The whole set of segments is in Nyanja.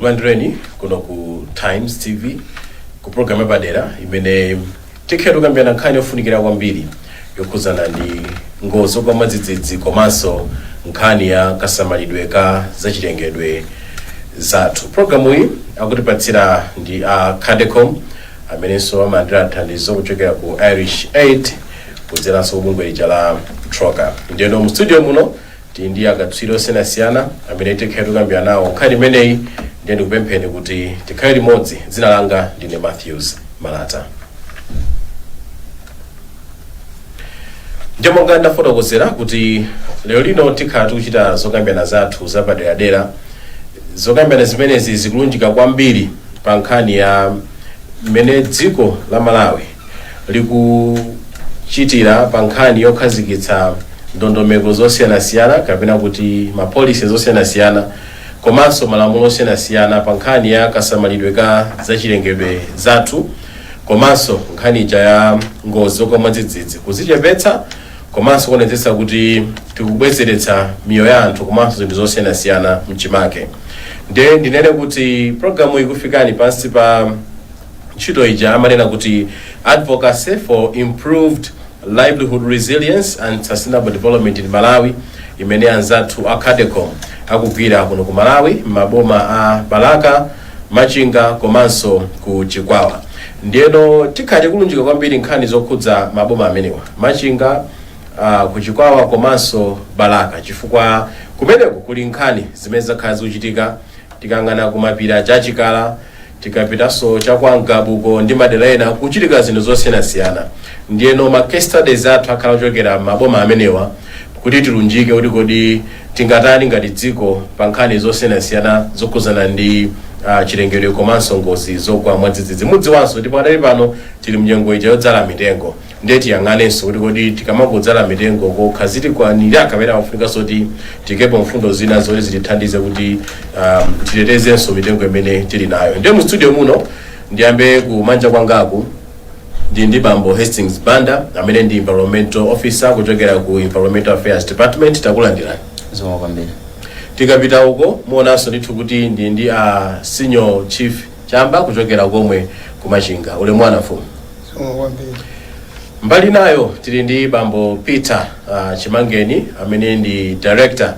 Ndikulandireni kuno ku Times TV ku program yapadera imene tikhala tikukambirana nkhani yofunikira kwambiri yokhudzana ndi ngozi zogwa mwadzidzidzi komanso nkhani ya kasamalidwe ka zachilengedwe zathu. Programu iyi akutipatsira ndi a Cadecom, amenenso amalandira thandizo kuchokera ku Irish Aid kudzeranso kubungwe lija la Troca. Ndiyeno mu studio muno tili ndi akatswiri osiyanasiyana amene tikhale tikukambirana nawo nkhani imeneyi. Ndiye ndikupempheni kuti tikhale limodzi. Dzina langa ndine Matthews Malata. Ndiye monga ndafotokozera kuti lero lino tikhala tikuchita zokambirana zathu zapaderadera. Zokambirana zimenezi zikulunjika kwambiri pa nkhani ya mmene dziko la Malawi likuchitira pa nkhani yokhazikitsa ndondomeko zosiyanasiyana kapena kuti ma policies osiyanasiyana komanso malamulo osiyanasiyana pa nkhani ya kasamalidwe ka zachilengedwe zathu, komanso nkhani ija ya ngozi zogwa mwadzidzidzi, kuzichepetsa komanso kuonetsetsa kuti tikubwezeretsa miyoyo ya anthu komanso zinthu zosiyanasiyana mchimake. Ndiye ndinene kuti programu ikufikani pansi pa ntchito ija amanena kuti Advocacy for Improved Livelihood Resilience and Sustainable Development in Malawi, imene anzathu a Cadecom akugwira kuno ku Malawi m'maboma a Balaka, Machinga komanso ku Chikwawa. Ndiyeno tikhala tikulunjika kwambiri nkhani zokhudza maboma amenewa, Machinga, ku Chikwawa komanso Balaka, chifukwa kumeneko kuli nkhani zimene zakhala zikuchitika. Tikayang'ana kumapiri aja a Chikala, tikapitanso cha kwa Ngabuko ndi madera ena, kuchitika zinthu zosiyanasiyana. Ndiyeno ma case studies athu akhala ochokera maboma amenewa kuti tilunjike kuti kodi tingatani ngati dziko pa nkhani zosiyanasiyana zokhudzana ndi chilengedwe komanso ngozi zogwa mwadzidzidzi. Mudziwanso ndipo pakadali pano tili mnyengo ija yodzala mitengo. Ndiye tiyang'anenso kuti kodi tikamangodzala mitengo kokha zitikwanira kapena pafunikanso kuti tiikepo mfundo zina zoti zitithandize kuti titetezenso mitengo imene tili nayo. Ndiye mu studio muno, ndiyambe kumanja kwangaku, ndi ndi bambo Hastings Banda amene ndi environmental officer kuchokera ku Environmental Affairs Department. Takulandirani. Zikomo kwambiri. Tikapita uko muonanso ndithu kuti ndi a Senior Chief Chamba kuchokera komwe kumachinga. Ulemu wanu, mfumu. Zikomo kwambiri. Mbali nayo tili ndi bambo Peter Chimangeni amene ndi Director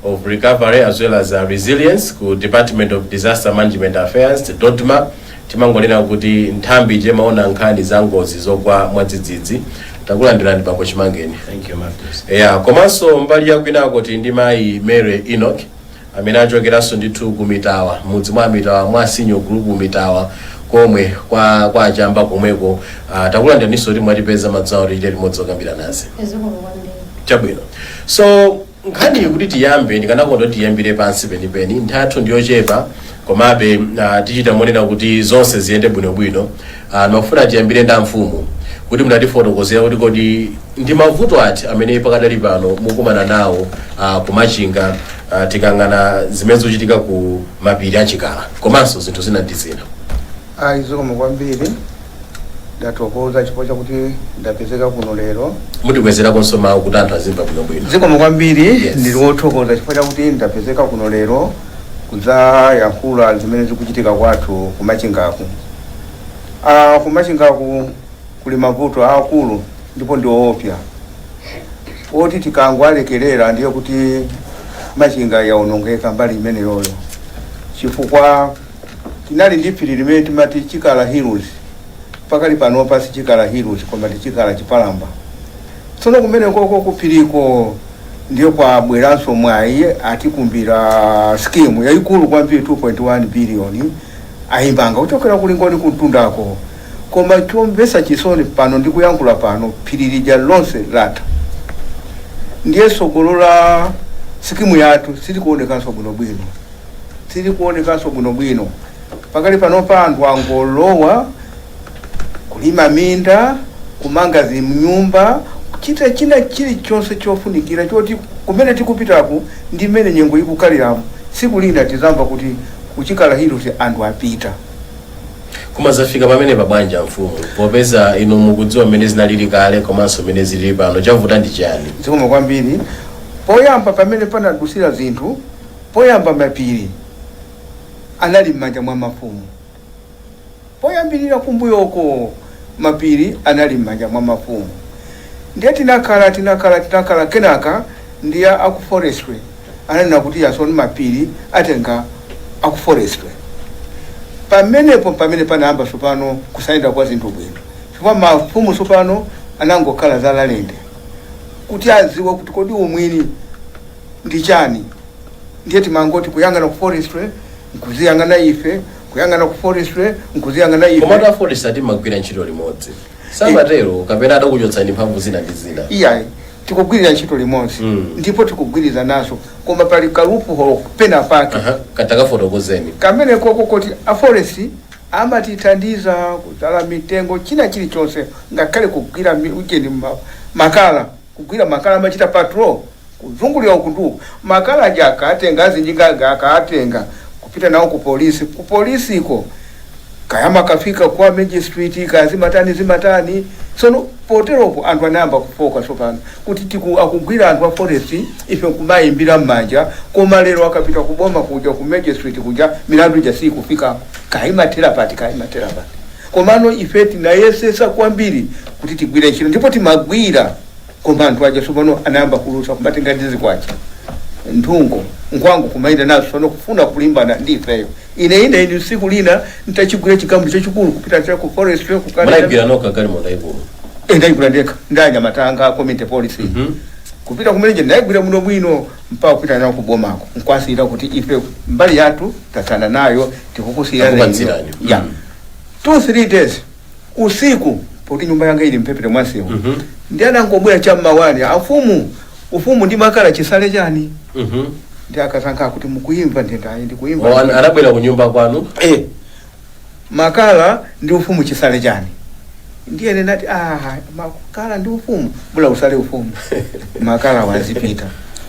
of Recovery as well as Resilience ku Department of Disaster Management Affairs, DoDMA. Timangonena kuti nthambi ija imaona nkhani za ngozi zogwa mwadzidzidzi. Takulandirani, bambo Chimangeni. Thank you, Matthews. Yeah, komanso mbali yakwinako tili ndi mayi Mary Enoch amene achokeranso ndithu ku Mitawa, mudzi mwa Mitawa, mwa Senior Group Mitawa, komwe kwa Chamba komweko. Takulandiraninso kuti mwatipeza madzulo tichite limodzi okambirana nazi. Zikomo kwambiri. Chabwino. So nkhaniyi kuti tiyambe, ndikanakonda kuti tiyambire pansi penipeni. Nthawi yathu ndiyochepa, komabe tichita monena kuti zonse ziyende bwinobwino. Ndimafuna tiyambire ndi amfumu kuti mutatifotokozera kuti kodi ndi mavuto ati amene pakadali pano mukumana nawo kumachinga, tikayang'ana zimene zikuchitika ku mapiri achikala komanso zinthu zina ndi zina. Ayi, zikomo kwambiri. Ndathokoza chifukwa chakuti ndapezeka kuno lero. Mutikwezerakonso mawu kuti anthu azimva bwinobwino. Zikomo kwambiri. Yes. Ndili wothokoza chifukwa chakuti ndapezeka kuno lero kudzayankhula zimene zikuchitika kwathu kumachingaku. Kumachingaku kuli mavuto aakulu ndipo ndi oopsa oti tikangowalekerera ndiye kuti Machinga yaonongeka mbali imeneyoyo, chifukwa tinali ndi phiri limene timati Chikala Hills. Pakali panopa si Chikala Hills koma ndi Chikala Chipalamba. Tsono kumene koko kuphiriko ndiye kwabweranso mwayi, atikumbira scheme yayikulu kwambiri, 2.1 billion ayimanga kuchokera kulingoni kumtundako. Koma chomvetsa chisoni, pano ndikuyankhula pano phiri lija lonse latha. Ndiye tsogolo la scheme yathu silikuonekanso bwinobwino, silikuonekanso bwinobwino. Pakali panopa anthu angolowa kulima minda, kumanga zinyumba, kuchita china chilichonse chofunikira, choti kumene tikupitaku ndi mmene nyengo ikukhaliramo, tsiku lina tizamva kuti kuchikala Hills anthu apita. Koma zafika pamene pabwanja, mfumu, popeza inu mukudziwa mmene zinalili kale komanso mmene zilili pano? Chavuta ndi chani? Zikomo kwambiri. Poyamba pamene panadusira zinthu, poyamba mapiri Anali m'manja mwa mafumu poyambirira kumbuyoko. Mapiri anali m'manja mwa mafumu, ndiye tinakhala, tinakhala, tinakhala. Kenaka ndiye aku forestry ananena kuti yasoni mapiri atenga aku forestry. Pamenepo pamene panayamba tsopano kusayenda kwa zinthu bwino, chifukwa mafumu tsopano anangokhala zalalende kuti adziwe kuti kodi umwini ndi chani. Ndiye timangoti kuyang'ana ku forestry nkuziyang'ana ife, kuyang'ana ku forestry nkuziyang'ana ife. Komatu a forest timagwira ntchito limodzi, samatero kapena adakuchotsani mphamvu zina ndi zina? Iyayi, tikugwirira ntchito limodzi. Ndipo tikugwiriza nazo, koma pali ka loophole pena pake. Aha, katakafotokozeni. Kamene koko koti a forest amatithandiza kudzala mitengo, china chilichonse, ngakhale kugwira ujeni makala, kugwira makala, amachita patrol kuzungulira uku ndi uku. Makala aja akatenga, azinjinga akatenga kupita nawo ku polisi. Ku polisiko kayama kafika kwa magistrate, kaya zimatani zimatani. Tsono poteropo anthu anayamba kufoka tsopano kuti tiku akugwira anthu a forest, ife nkumayimbira m'manja, koma lero akapita kuboma kuja, ku magistrate kuja, milandu ija sikufikako. Kayimathera pati? Kayimathera pati? Komano ife tinayesesa kwambiri kuti tigwire ntchito, ndipo timagwira, koma anthu aja tsopano anayamba kulusa, kumatenga ndizikwacha, nthungo, nkwangu, kumayenda nazo tsono kufuna kulimbana ndi ifeyo. Ine tsiku lina ntachigwira chigamulo chachikulu kupita cha ku forestry kukana. Munayigwira nokha galimoto yayikulu? Eh, ndayigwira ndekha ndanyamatanga community police. Kupita kumeneje, ndayigwira muno bwino mpaka kupita nayo kubomako, nkwasiyira kuti ife mbali yathu tatsana nayo, tikukusiyira. Takupatsirani. Ya. 2-3 days usiku, poti nyumba yanga ili mphepete mwansewu, ndi anangobwera cham'mawani, afumu, ufumu ndi makala chisale chani. Ndi akasankha kuti mukuyimva ndendayi ndikuyimva. Oh, anabwera ku nyumba kwanu? Eh, makala ndi ufumu chisale chani. Ndiye ndinati, ah, makala ndi ufumu, bula usale ufumu, makala wazipita.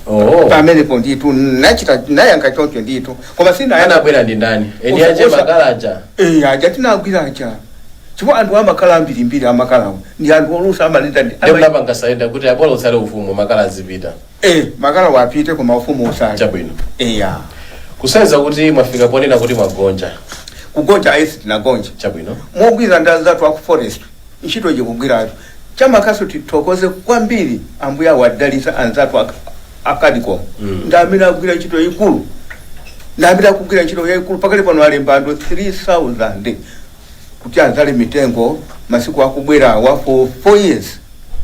Oh. Pamenepo ndithu nachita nayankha choncho ndithu, koma sina. Anabwera ndi ndani eni aje makala aja? Eh, aja tinagwira aja, chifukwa anthu amakhala ambirimbiri, amakalawo ndi anthu olusa, amalinda ndi Ndi munapanga surrender kuti abola usale ufumu, makala azipita? Eh, makala wapite, koma ufumu usale. Chabwino. Eya. Kusonyeza kuti mwafika ponena kuti mwagonja? Kugonja aisi, tinagonja. Chabwino. Mogwira ndi anzathu aku forest, ntchito iji kugwiratu chamakaso. Tithokoze kwambiri, ambuye awadalitsa anzathu akadiko. Ndi amene agwira ntchito yayikulu, ndi amene akugwira ntchito yayikulu pakali pano. Alemba anthu 3000 kuti adzale mitengo masiku akubwerawa for 4 years,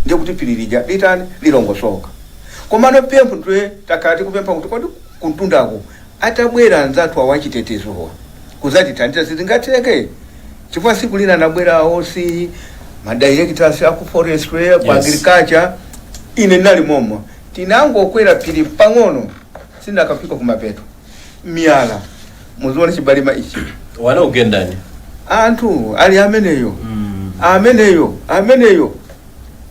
ndiye kuti phiri lija litani? Lilongosoka. Komano pempho ndiye takhala tikupempha kuti kodi kuntundako atabwera anzathu awachitetezowa kuzatithandiza sizingatheke? Chifukwa siku lina anabwera aosi, ma directors aku forestry, ku agriculture, ine ndinali momwe. Tinangokwera phiri pang'ono, sindakafika kumapeto, miyala muziona chibalima ichi. Wanakugendani? Anthu ali ameneyo, ameneyo, ameneyo,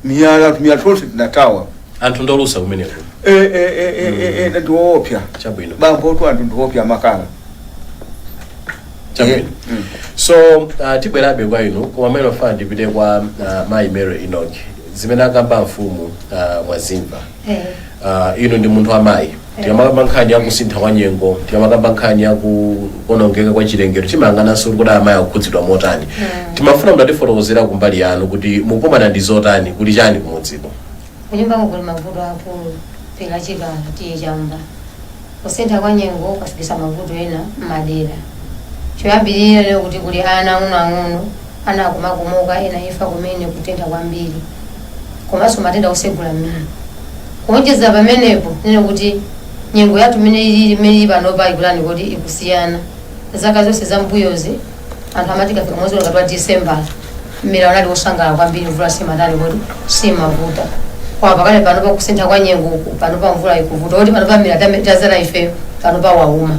miyala, miyala tonse tinatawa. Anthu ndolusa kumeneko. E, e, e, e, e, e, ndiwoopsa. Chabwino. Bambo tu, anthu ndiwoopsa amakala. Chabwino. So tibwerabe kwa inu, koma amene ofana ndipite kwa mayi Mary Enoch. Zimene akamba mfumu mwazimva. Eh. Inu ndi munthu amayi. Tikamakamba nkhani yakusintha kwa nyengo, tikamakamba nkhani yakuonongeka kwa chilengedwe, timayang'ananso kuti amayi akukhudzidwa motani. Timafuna mutatifotokozera kumbali yanu kuti mukumana ndi zotani, kuli chani kumudziko? Kunyumba kuli mavuto akulu pela chikala tiye chamba. Kusintha kwa nyengo kwafikisa mavuto ena m'madera. Choyambirira lero kuti kuli ana ang'onoang'ono, ana akumakomoka, ena imfa kumene, kutentha kwambiri komanso matenda osegula mmimba. Kuonjeza pamenepo, nene kuti nyengo yathu imene ilili, imene ili panopa, ikulani kuti ikusiyana. Zaka zonse zambuyozi anthu amati kafika mwezi ngati wa December, mmera unali wosangalala kwambiri, mvula simatani kuti simavuta. Koma pakale panopa kusintha kwa nyengo uku, panopa mvula ikuvuta, kuti panopa mmera tazala ifeyo panopa wauma.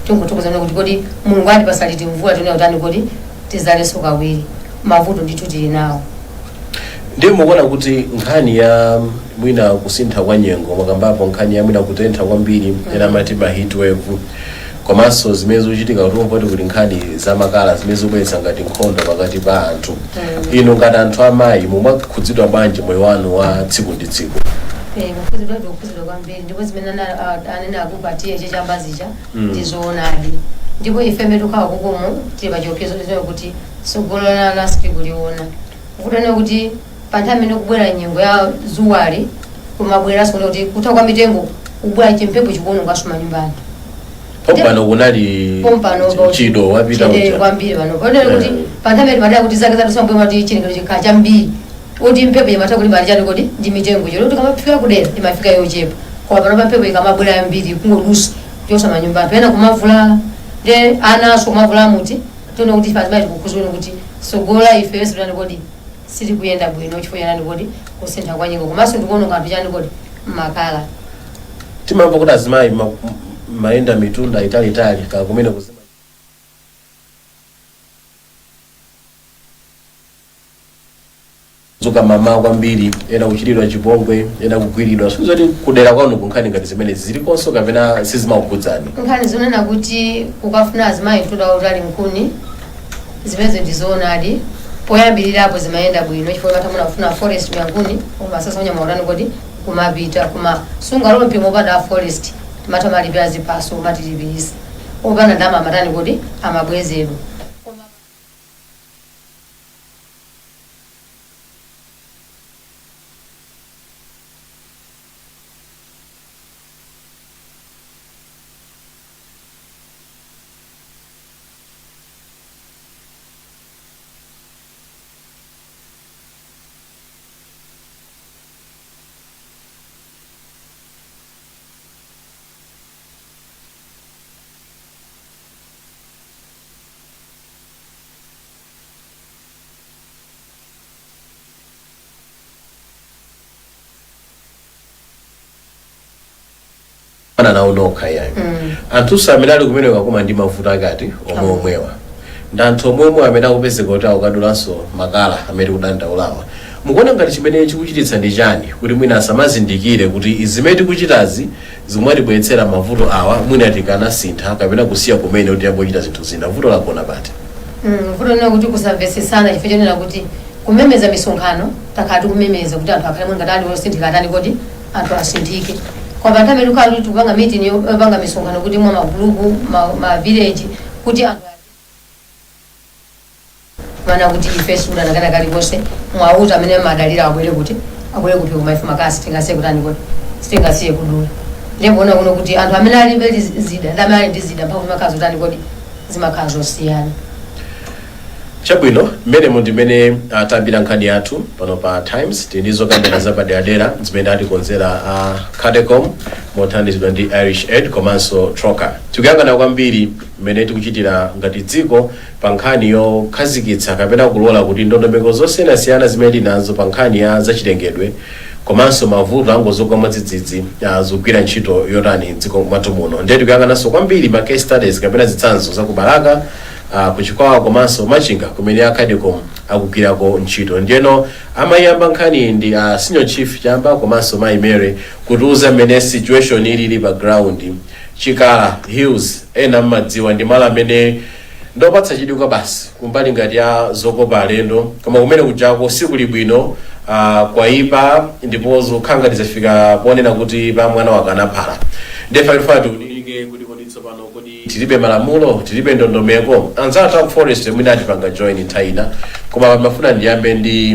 Tingothokozana kuti kodi Mulungu atipasa liti mvula tine utani kuti tizalenso kawiri. Mavuto ndithu tili nawo. Ndiye mukuona kuti nkhani ya mwina kusintha kwa nyengo, makambapo nkhani ya mwina kutentha kwambiri, ena amati ma heat wave, komanso zimene zikuchitika kutumva kuti kuli nkhani za makala zimene zikubweretsa ngati nkhondo pakati pa anthu, inu ngati anthu amayi mumakhudzidwa bwanji moyo wanu wa tsiku ndi tsiku? Eh, kukhuzidwa, tikukhuzidwa kwambiri, ndipo zimene anene akupatiye chechambazicha ndizoonadi. Ndipo ife metukhala kukumu tili pachiopsezo chonena kuti tsogolo la sitikuliona. Kutana kuti pa nthawi imene kubwera nyengo ya zuwali, kumabweranso kuti kutha kwa mitengo, kubwera chimphepo chikuwononganso manyumba anthu. Pompano kunali Pompano chido wapita uja. Kwambiri pano panena kuti pa nthawi imene madaya kuti zaka zathu sambwe kuti chilengedwe chikhala chambiri, kuti mphepo imatha kulimbana chani kodi ndi mitengo chero kuti kamafika kudera imafika yochepa, koma pano pa mphepo ikamabwera yambiri kungodusa kuchosa manyumba anthu ena, kumavulala ndi anaso kumavulala muti tiona kuti ife azimayi tikukhuzuna kuti sogola ife sitani kodi sitikuyenda bwino chifukwa chani kodi kusintha kwa nyengo, komanso ndikuononga anthu chani kodi makala. Timamva kuti azimayi mayenda mitunda italiitali ka kumene kuzima zuka mama kwambiri, ena kuchitidwa chipongwe, ena kugwiridwa. Sizoti kudera kwanu kunkhani ngati zimene zilikonso kapena sizimakukhudzani? Nkhani zonena kuti kukafuna azimayi mtunda wautali nkhuni, zimenezo ndizoonadi. Poyambirirapo zimayenda bwino chifukwa matha munafuna forest ya nkhuni, umasasa unyama utani kodi kumapita, kuma sungalowe mpimo opanda a forest. Timatha malipira ziphaso, umatilipirisa, opanda ndalama amatani kodi amabwezedwa. Koma Ana nawo nokha yayo. Anthuso amene ali kumene kakuma ndi mavuto akati omwe omwewa ndi anthu omweomwe amene akupezeka kuti akukadulanso makala amene kudandaulawa. Mukuona ngati chimene chikuchititsa ndi chani kuti mwina asamazindikire kuti zimene tikuchitazi zikumatibweretsera mavuto awa, mwina tikanasintha kapena kusiya kumene kuti tiyambochita zinthu zina? Vuto lagona pati? Vuto lina kuti kusamvetsesana, chifukwa chonena kuti kumemeza misonkhano takhala tikumemeza kuti anthu akhale ngati ali osinthika atani kodi anthu asinthike, koma pa nthawi imene tikukhala kuti tikupanga meeting yopanga misonkhano kuti mwa magulupu ma village kuti anthu mana kuti ife sikudanakana kalikonse mwauta amene amadalira abwere kuti abwere kuphi, koma ife makasi sitingasiye kutani kodi sitingasiye kudula. Ndikuona kuno kuti anthu amene alibe zida ndi amene ali ndi zida, mphamvu zimakhala zotani kodi zimakhala zosiyana. Chabwino, mmenemo ndimene atambira nkhani yathu pano pa Times. Tili ndi zokambirana zapaderadera zimene atikonzera a Cadecom mothandizidwa ndi Irish Aid komanso Troca. Tikuyang'ana kwambiri mmene tikuchitira ngati dziko pa nkhani yokhazikitsa kapena kulola kuti ndondomeko zosiyanasiyana zimene tinazo pa nkhani ya zachilengedwe komanso mavuto angozogwa mwadzidzidzi zikugwira ntchito yotani mdziko mwathu muno. Ndiye tikuyang'ananso kwambiri ma case studies kapena zitsanzo za ku Balaka, kuchikwawa komanso Machinga kumene a Cadecom akugwirako ntchito. Ndiyeno amayamba nkhani ndi a Senior Chief Chamba komanso Mayi Mary kutiuza mmene situation ilili pa ground. Chikala Hills, ena mmadziwa, ndi malo amene ndopatsa chidwi kwa basi kumbali ngati ya zokopa alendo, koma kumene kujako sikuli bwino, kwaipa ndipo zikukhala ngati zafika ponena kuti pa mwana wakanaphala. Ndiye fakifati tiunike kuti kodi tsopano kodi tilibe malamulo, tilibe ndondomeko? Anzathu aku forest mwina atipanga join nthawi ina, koma mafuna ndiyambe ndi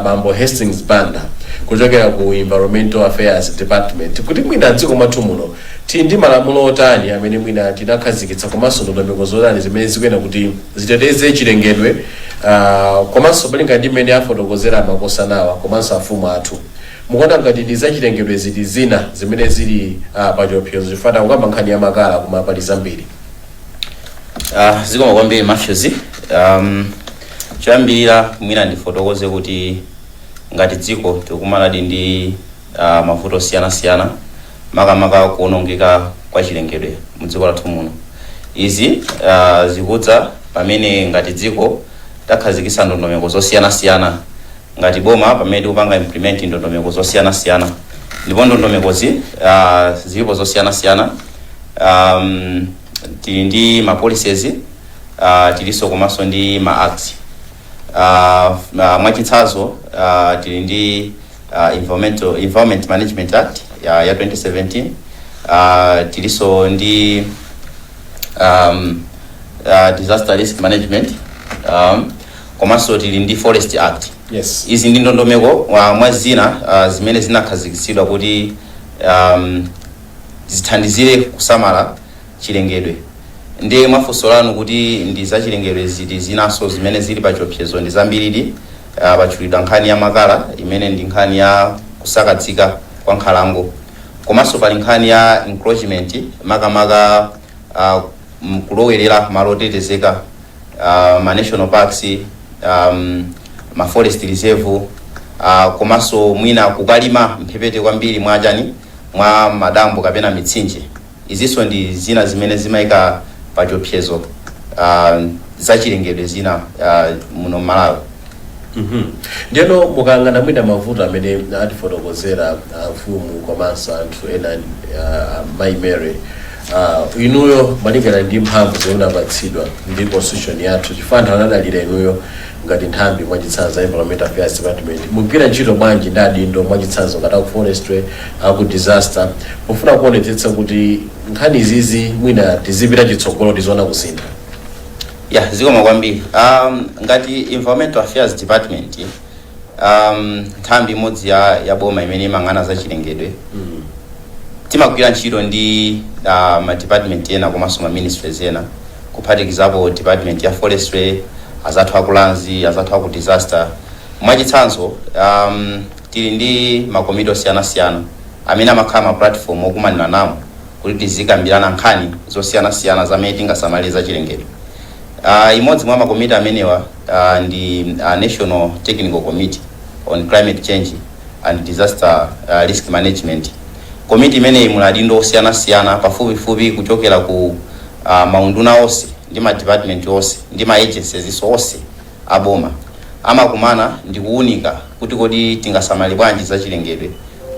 bambo Hastings Banda kuchokera ku Environmental Affairs Department kuti mwina dziko mwathu muno tili ndi malamulo otani amene mwina tinakhazikitsa komanso ndondomeko zotani zimene zikuyena kuti ziteteze chilengedwe, komanso malinga ndi mmene afotokozera makosanawa komanso afumu athu, mukuona ngati ndi zachilengedwe ziti zina zimene zili pa chiopsezo? Chifukwa kukamba nkhani ya makala, koma pali zambiri. Zikomo kwambiri, Matthews. Choyambirira mwina ndifotokoze kuti ngati dziko tikukumanadi ndi mavuto osiyanasiyana, makamaka kuwonongeka kwa chilengedwe mu dziko lathu muno. Izi zikudza pamene ngati dziko takhazikitsa ndondomeko zosiyanasiyana, ngati boma pamene tikupanga implement ndondomeko zosiyanasiyana, ndipo ndondomekozi zilipo zosiyanasiyana. Tili ndi ma policies, tilinso komanso ndi ma acts. Mwachitsanzo, tili ndi Environment Management Act ya 2017, tilinso ndi Disaster Risk Management, komanso tili ndi Forest Act. Izi ndi ndondomeko mwa zina zimene zinakhazikitsidwa kuti zithandizire kusamala chilengedwe. Ndiye mwafunso lanu kuti ndi zachilengedwe ziti zinanso zimene zili pa chiopsezo, ndi zambiriri. Patchulidwa nkhani ya makala, imene ndi nkhani ya kusakazika kwa nkhalango, komanso pali nkhani ya encroachment, makamaka kulowerera malo otetezeka, ma national parks, ma forest reserve, komanso mwina kukalima mphepete kwambiri mwachani mwa madambo kapena mitsinje. Izinso ndi zina zimene zimayika pa chiopsezo zachilengedwe zina muno Malawi. Ndiyeno mukayang'ana mwina mavuto amene atifotokozera mfumu komanso anthu ena, Mayi Mary, inuyo malingana ndi mphamvu zomwe munapatsidwa ndi constitution yathu, chifukwa anthu anadalira inuyo ngati nthambi, mwachitsanzo Environment Affairs Department, mugwira ntchito bwanji ndi adindo, mwachitsanzo ngati aku forestry, aku disaster, pofuna kuonetsetsa kuti nkhani izizi mwina tizipita chitsogolo, tiziona kusintha? Ya, zikoma kwambiri. Ngati Environmental Affairs Department, nthambi imodzi ya boma imene imayang'ana za chilengedwe, timagwira ntchito ndi ma department ena komanso ma ministries ena, kuphatikizapo department ya forestry, azathu aku lands, azathu aku disaster. Mwachitsanzo, tili ndi makomiti osiyanasiyana amene amakhala ma platform okumanira namo kuti tizikambirana nkhani zosiyanasiyana zamene tingasamalire za chilengedwe. Imodzi mwa makomiti amenewa ndi National Technical Committee on Climate Change and Disaster Risk Management. Komiti imeneyi muli adindo osiyanasiyana pafupifupi kuchokera ku maunduna onse ndi ma department onse ndi ma agencies onse aboma. Amakumana ndi kuwunika kuti kodi tingasamale bwanji za chilengedwe,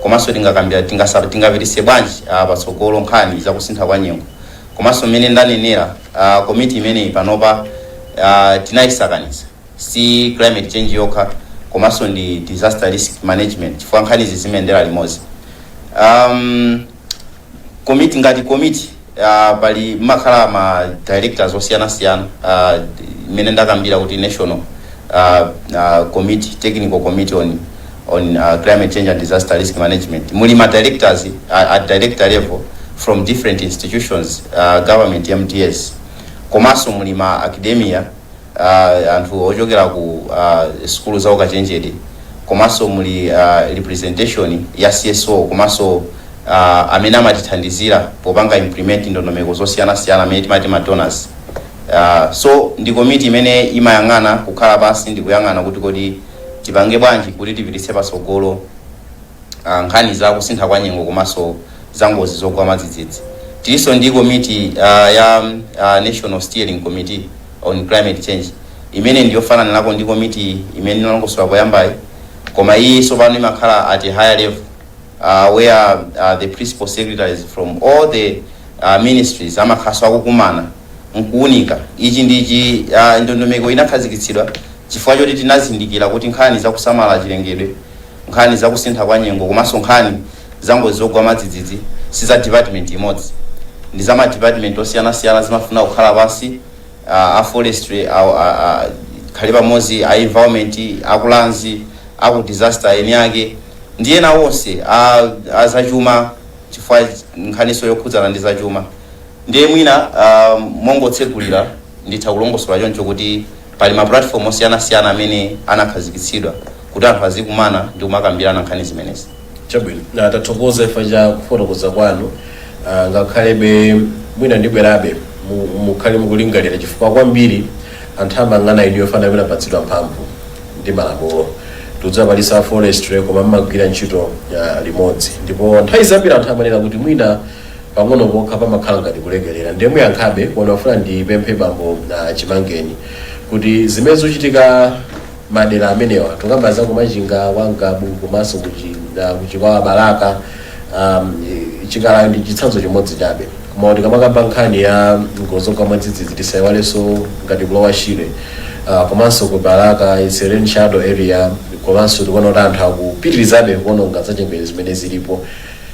komanso tingakambira tingapitise bwanji patsogolo nkhani zakusintha kwa nyengo. Komanso mmene ndanenera, komiti imeneyi panopa tinayisakaniza, si climate change yokha komanso ndi disaster risk management, chifukwa nkhanizi zimayendera limodzi. Komiti ngati komiti, pali makhala ma directors osiyanasiyana, imene ndakambira kuti National committee Technical Committee on Climate Change and Disaster Risk Management, muli ma directors at director level from different institutions, government MDAs, komanso muli ma academia, anthu ochokera ku skulu za ukachenjede, komanso muli representation ya CSO, komanso amene amatithandizira popanga implement ndondomeko zosiyanasiyana, amene timati ma donors. So ndi komiti imene imayang'ana, kukhala pansi ndi kuyang'ana kuti kodi tipange bwanji kuti tipititse patsogolo nkhani za kusintha kwa nyengo komanso za ngozi zogwa mwadzidzidzi. Tilinso ndi komiti ya National Steering Committee on Climate Change, imene ndiyofananirako ndi komiti imene inalongosola poyambayi, koma iyi tsopano imakhala at a higher level, where the principal secretaries from all the ministries amakhaso akukumana nkuunika ichi ndichi. Ndondomeko inakhazikitsidwa chifukwa choti tinazindikira kuti nkhani zakusamala chilengedwe, nkhani zakusintha kwa nyengo komanso nkhani za ngozi zogwa mwadzidzidzi si za department imodzi, ndi za ma department osiyanasiyana. Zimafuna kukhala pansi, a forestry khale pamodzi, a environment, aku lands, aku disaster eni ake ndi ena onse a zachuma, chifukwa nkhaniso yokhudzana ndi zachuma. Ndiye mwina mongotsegulira nditha kulongosola choncho kuti pali ma platform osiyanasiyana amene anakhazikitsidwa kuti anthu azikumana ndi kumakambirana nkhani zimenezi. Chabwino, na tathokoza ifa cha kufotokoza kwanu. Ngakhalebe mwina ndibwerabe, mukhale mukulingalira, chifukwa kwambiri anthu amayang'ana inu yofana amene apatsidwa mphamvu ndi malamulo. Tudzapalisa forestry, koma mmagwira ntchito limodzi, ndipo nthawi zambiri anthu amanena kuti mwina pang'ono pokha pamakhala ngati kulekelera. Ndiye muyankhabe koma wafuna ndipemphe bambo na Chimangeni kuti zimene zikuchitika madera amenewa, tikamba za kumachinga kwa Ngabu komanso kuchikwawa, Balaka, Chikalayo ndi chitsanzo chimodzi chabe, koma tikamakamba nkhani ya ngozi zogwa mwadzidzidzi tisayiwalenso ngati kulowa Shire, komanso ku Balaka, it's a rain shadow area, komanso tikuona kuti anthu akupitirizabe kuononga zachilengedwe zimene zilipo.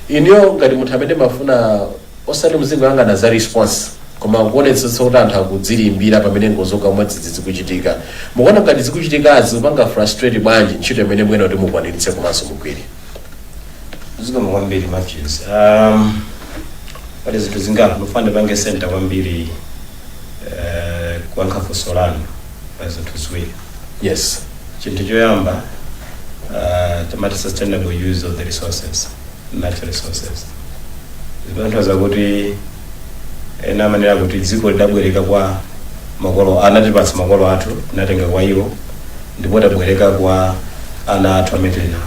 Inuyo ngati munthu amene mafuna osati muzingoyang'ana za response Koma kuonetsetsa kuti anthu akudzilimbira pamene ngozi zogwa mwadzidzidzi zikuchitika, mukuona ngati zikuchitikazi zikupanga frustrate bwanji ntchito imene mwene kuti mukwaniritse komanso mugwire? Zikomo kwambiri, Matthews. Pali zinthu zingapo mufane pange center kwambiri kuyankha funso lanu pa zinthu ziwiri. Chinthu choyamba, timati sustainable use of the resources, natural resources. Zimatanthauza kuti ena amanena kuti dziko lidabwereka kwa makolo, anatipatsa makolo athu, tinatenga kwa iwo, ndipo tabwereka kwa ana athu amene tili nawo.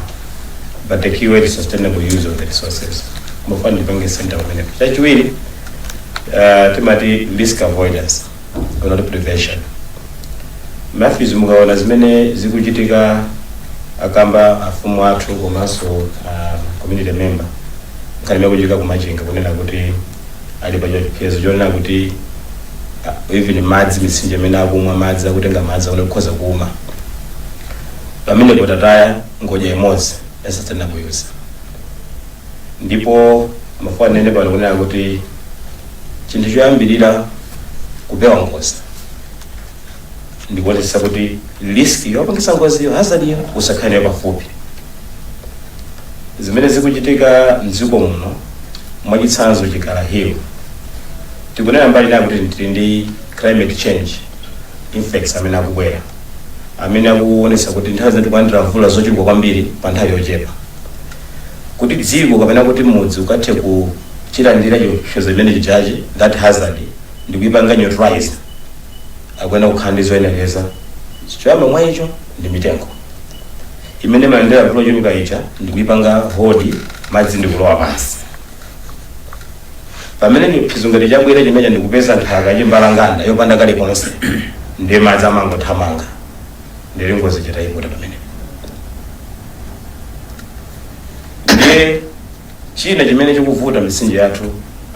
But the key word is sustainable use of the resources. Mufana ndipange center pamenepo. Chachiwiri, timati risk avoidance or prevention. Matthews, mukaona zimene zikuchitika, akamba afumu athu komanso community member, nkhani imene kuchitika kumachinga, kunena kuti ali pa chiopsezo chonena kuti even madzi, mitsinje imene akumwa madzi, akutenga madzi akune kukhoza kuuma. Pamene potataya ngodya imodzi ya sustainable use. Ndipo mafuna nene pano kunena kuti chinthu choyambirira kupewa ngozi ndikuonetsetsa kuti risk yopangisa ngoziyo, hazard iyo, usakhale pafupi. Zimene zikuchitika mdziko muno, mwachitsanzo Chikala Hill, tikunena mbali nayo kuti tili ndi climate change effects amene akubwera, amene akuonetsa kuti nthawi zina tikulandira mvula zochuluka kwambiri pa nthawi yochepa. Kuti dziko kapena kuti mudzi ukathe kuchilandira chiopsezo chimene chijachi, that hazard, ndikuyipanga neutralize, akuyenera kukhala ndi zoyenereza. Choyamba mwa icho ndi mitengo imene imalandira mvula yochuluka ija ndikuyipanga hold madzi ndikulowa pansi. Pamene chiopsezo ngati chabwera chimenecha ndikupeza nthaka yachimbalanganda yopanda kalikonse, ndiye madzi amangothamanga, ndili ngozi chitayipota pamene. Ndiye china chimene chikuvuta, mitsinje yathu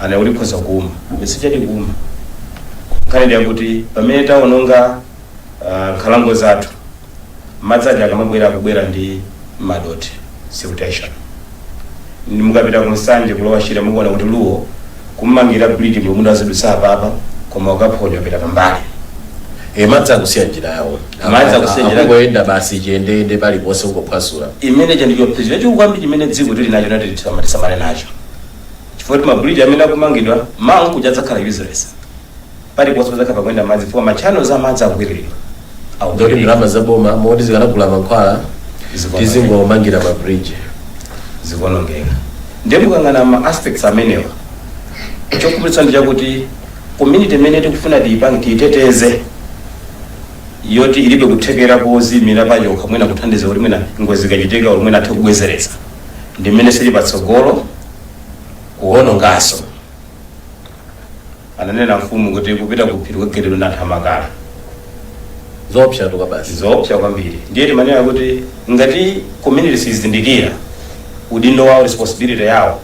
ana kuti ikhoza kuuma, mitsinje yathu kuuma. Nkhani ndi yakuti pamene taononga nkhalango zathu, madzi aja akamabwera akubwera ndi madoti, siltation. Ndi mukapita ku Nsanje kulowa Shire, mukuona kuti luwo kummangira bridge mwe munthu azidutsa apapa, koma ukaphonya pita pambali. E, madzi akusiya njira yawo. Madzi akusiya njira. Akungoyenda basi chiyendeyende paliponse, kungophwasula. Imene cha ndichiopsezo chachikulu kwambiri chimene dziko tili nacho nati tisamale nacho, chifukwa kuti mabridge amene akumangidwa mangu kuja adzakhala useless. Paliponse padzakhala pakuyenda madzi chifukwa ma channels amadzi akukwiriridwa. Ndoti ndalama za boma moti zikanagula mankhwala, tizingomangira ma bridge. Zikuonongeka. Ndiye mukang'ana ma aspects amenewa, chokhumudwitsa ndi chakuti community imene tikufuna tiyipange, tiyiteteze, yoti ilibe kuthekera koziyimira payokha, mwina kuthandiza kuti mwina ngozi ikachitika uli mwina athe kubwezeretsa, ndi mmene sili patsogolo kuwononganso. Ananena mfumu kuti kupita ku phiri kukageredwa ndi anthu amakala. Zoopsa tuka basi. Zoopsa kwambiri. Ndiye timanena kuti ngati community sizindikira udindo wawo, responsibility yawo,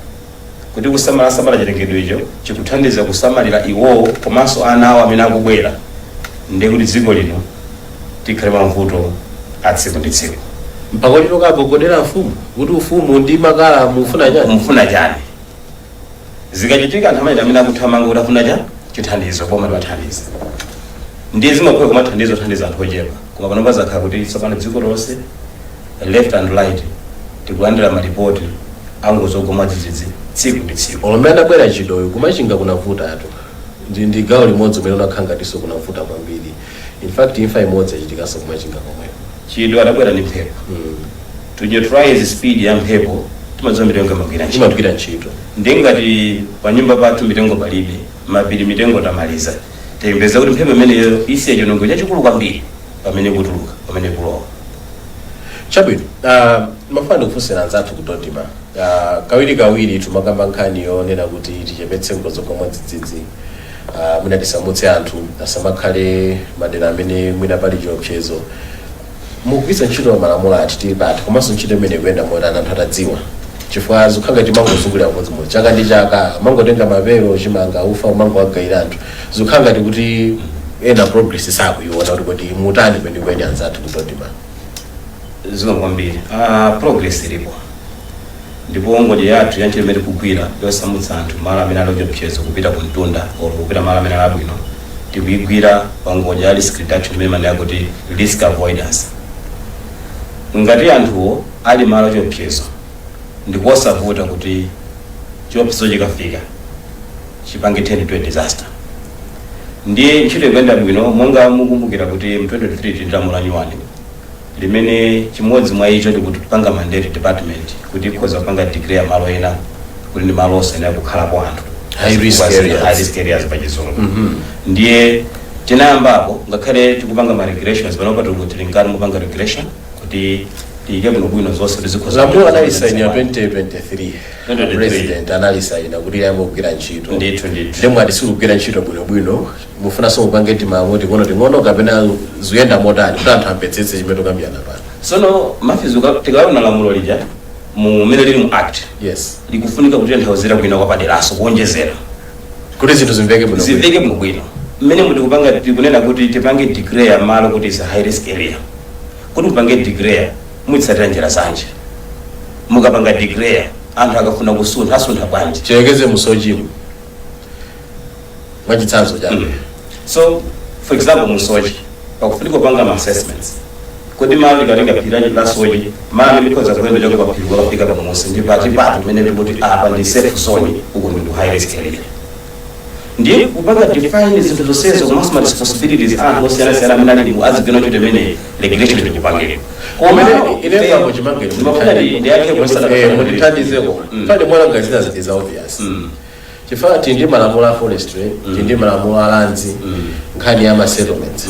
kuti kusamala samala chilengedwe icho chikuthandiza kusamalira iwowo komanso ana awo amene akubwera, ndiye kuti dziko lino tikhale mavuto a tsiku ndi tsiku. Mpaka kuti tokagogodera mfumu kuti ufumu ndi makala mufuna chani? Mufuna chani? Zikachitika, anthu amene akuthamanga kuti afuna cha chithandizo, boma liwathandiza, ndiye zimakhweka kumathandiza kuthandiza anthu ochepa. Koma pano pazakhala kuti tsopano dziko lonse, left and right, tikulandira malipoti angozi ogwa mwadzidzidzi tsiku ndi tsiku. Olombe adabwera chidoyo kumachinga kunavuta atu, ndi gawo limodzi umene unakhala ngatinso kunavuta kwambiri. In fact, imfa imodzi yachitikanso kumachinga komweko. Chido adabwera ndi mphepo. To neutralize speed ya mphepo, timadziwa mitengo imagwira ntchito. Imagwira ntchito. Ndi ngati pa nyumba pathu mitengo palibe, mapiri mitengo tamaliza, tiyembeza kuti mphepo imeneyo isiye chionongeko chachikulu kwambiri pamene kutuluka, pamene kulowa. Chabwino, mafana ndikufunsira anzathu ku Dodima. Kawiri kawiri timakamba nkhani yonena kuti tichepetse ngozi zogwa mwadzidzidzi, mwina tisamutse anthu asamakhale madera amene mwina pali chiopsezo. Mugwiritsa ntchito malamulo ati, tili pati, komanso ntchito imene ikuyenda motani anthu atadziwa? Chifukwa zikukhala ngati mangozungulira kumodzimodzi chaka ndi chaka, mangotenga mapero, chimanga, ufa, umangowagayira anthu. Zikukhala ngati kuti ena progress sakuiona kuti kodi mutani kwenikweni anzathu ku Dodima? Zikomo kwambiri. Progress ilipo. Ndipo ngodya yathu ya ntchito imene tikugwira yosamutsa anthu malo amene ali ochiopsezo kupita ku mtunda or kupita malo amene ali abwino, tikuyigwira pa ngodya ya risk reduction, imene imanena kuti risk avoidance. Ngati anthuwo ali malo achiopsezo, ndikosavuta kuti chiopsezo chikafika chipange turn to a disaster. Ndiye ntchito ikuyenda bwino. Monga mukumbukira kuti mu 2023 tili la nyuwani limene chimodzi mwa icho ndikuti kupanga mandate department kuti ikhoza kupanga declare malo ena kuti ndi malo osayenera kukhalapo anthu. High risk areas. High risk areas pa Chizungu. Ndiye tinayambapo, ngakhale tikupanga ma regulations panopa, tili mkati mupanga regulation kuti tiyike bwinobwino zonse kuti zikhoza. Lamulo analisaini ya 2023. 2023. President analisaina kuti iyambe kugwira ntchito. Ndithu, ndithu. Ndemwe ati sikugwira ntchito bwinobwino, mufunanso mupange timamu ting'ono ting'ono kapena zikuyenda motani kuti anthu amvetsetse chimene tikambirana pano? Sono mafizuka, tikaona lamulo lija mumene lili mu act, likufunika kuti nthauzira bwino kwapaderaso kuonjezera kuti zinthu zimveke bwinobwino. Zimveke bwinobwino. Mmene mutikupanga, tikunena kuti tipange declare malo kuti is a high risk area. Kuti mupange declare, mutsatira njira zanji? Mukapanga declare, anthu akafuna kusuntha asuntha bwanji? Chiyekeze musochimu mwachitsanzo chabe. So for example, musochi pakufunika kupanga ma assessments kuti malo ikatenga phiri la Sochi, malo amene likhoza kuyenda choka pa phiri kukafika pamusi ndi pati pati pamene likuti apa ndi safe zone, uku ndi ku high risk area. Ndiye kupanga define zinthu zonsezo komanso ma responsibilities anthu osiyanasiyana amene ali azigwira ntchito imene regulation tikupangidwa. Kumene ine pambo chimangeni. Ndimafuna ndiyankhe. Mutithandizeko fane mwana ngazina is obvious, chifukwa tili ndi malamulo a forestry, tili ndi malamulo a lands, nkhani ya ma settlements,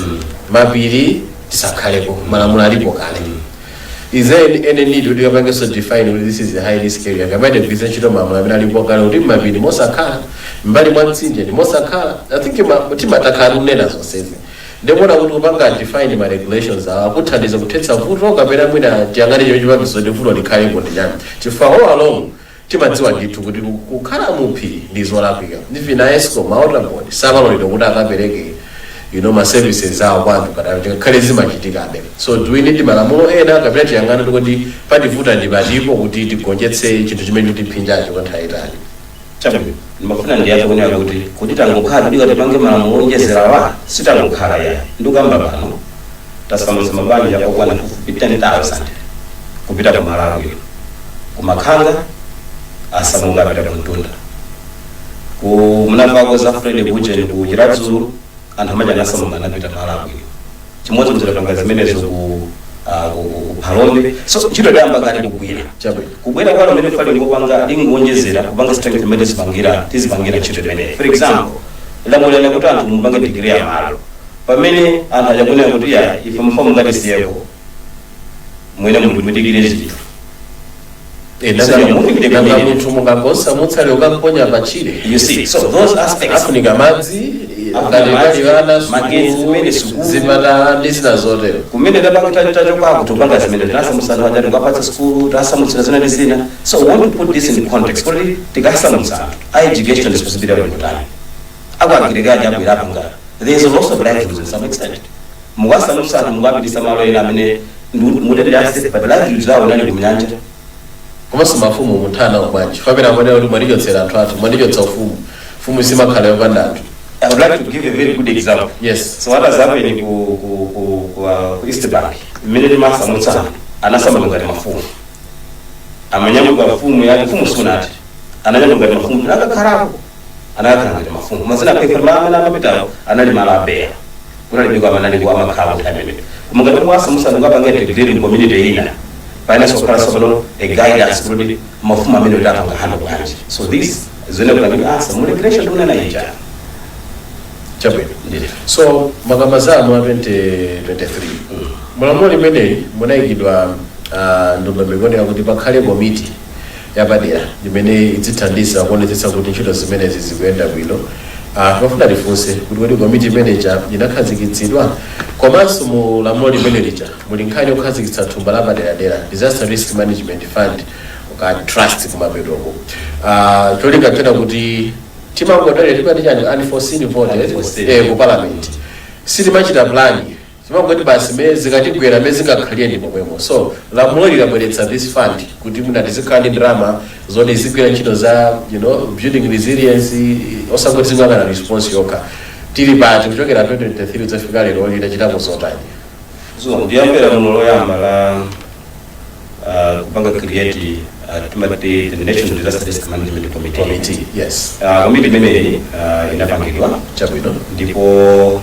mapiri tisakhaleko, malamulo alipo kale. Is there any need kuti kapangenso define kuti this is a high risk area, kapena tigwiritse ntchito malamulo amene alipo kale kuti mapiri mosakhala, mbali mwa mtsinje ndi mosakhala? I think timatakhala kunena zonsezi. Ndikuona kuti kupanga define ma regulations awa kuthandiza kuthetsa vuto, kapena mwina tiyang'ane chimene chipangiso kuti vuto likhalepo ndi chani? Chifukwa all along timadziwa ndithu kuti kukhala muphiri ndi zolakwika. Even a ESCOM, a Water Board samaloledwa kuti akapereke ma services awo kwa anthu kana ngakhale zimachitikabe. So do we need malamulo ena, kapena tiyang'ane kuti pativuta ndi patipo kuti tigonjetse chinthu chimene chikutiphinjacho kwa nthawi itali? Chabwino, ndimafuna ndiyankhe kunena kuti tangokhala ndika tipange malamulo onjezerawa, sitangokhala yayi. Ndikuyamba pano tasamutsa mabanja okwana pafupi 10,000 kupita ku Malawi, kumakhanga asamuka apita kumtunda. Ku munamvako za Fred Buchen ku Chiradzulu, anthu amaja anasamuka anapita Malawi. Chimodzi mzitapanga zimenezo ku Phalombe. So ntchito idayamba kale kugwira. Kubwera kwalo mmene fali ngopanga lingonjezera kupanga strength imene tizipangira ntchito imeneyi. For example, lamulira kuti anthu mupange declare malo pamene anthu achakunena kuti ya ife mufamu ngati siyeko mwene mutikire zinthu. Nanga munthu mukangosamutsa ukamponya pachire? You see, so those aspects. Afunika madzi. Afunika ngati madzi, pali vana, magetsi, zimene sukulu. Zipatala ndi zina zotero. Kumene tapanga tachokako tupanga zimene tinasamutsa anthu aja, tikapatsa sukulu, tasamutsira zina ndi zina. So we want to put this in context kuti tikasamutsa anthu a education responsibility yali kutani, aku agriculture abwera apanga. There is a loss of livelihoods in some extent. Mukasamutsa anthu, mukapitisa malo ena amene mutete safe, but livelihoods zawo nali kumnyanja. Komanso mafumu muthana bwanji fapena amanena kuti mwandichotsera anthu athu, mwandichotsa ufumu, fumu simakhala yopanda anthu? I would like to give a very good example. Yes. So what has happened ku East Bank, mmene timasamutsa anthu, anasamuka ngati mafumu. Amanyamuka mfumu yati mfumu sunati. Ananyamuka ngati mafumu, anakakhalako. Anakakhala ngati mafumu. Mazina pefa amene amapitawo anali malo abeya. Kunali biko amanali ku amakhala ku nthawi imeneyo. Koma ngati mwasamutsa mukapanga integrate community ina, payenanso kukhala tsopano a guidance kuti mafumu amene kuti apanga handle bwanji. So this zene kuti answer mu regulation tikunena ija. Chabwino. Ndithu. So makamazano a 2023, mulamulo limeneli munayikidwa ndondomeko kuti pakhale komiti yapadera imene idzithandiza kuonetsetsa kuti ntchito zimenezi zikuyenda bwino. Timafuna tifunse kuti kodi komiti imeneja inakhazikitsidwa? Komanso mu lamulo limene lija muli nkhani yokhazikitsa thumba lapaderadera, Disaster Risk Management Fund ka trust kumapetoko, cholinga chena kuti timangodalira, timati chani, unforeseen vote. Unforeseen. Ku parliament sitimachita plan. Zimangoti basi me zikatigwera me zingakhalire ndi momwemo. So lamulo likabweretsa this fund kuti mwina tizikhala ndi ndalama zoti zigwira ntchito za building resilience, osangoti zingangana response yokha. Tili pati kuchokera 2023 kudzafika lero, litachitapo zotani? So ndiyambira lamulo loyamba la kupanga create timati the National Disaster Risk Management Committee. Committee, yes. Committee imeneyi inapangidwa. Ndipo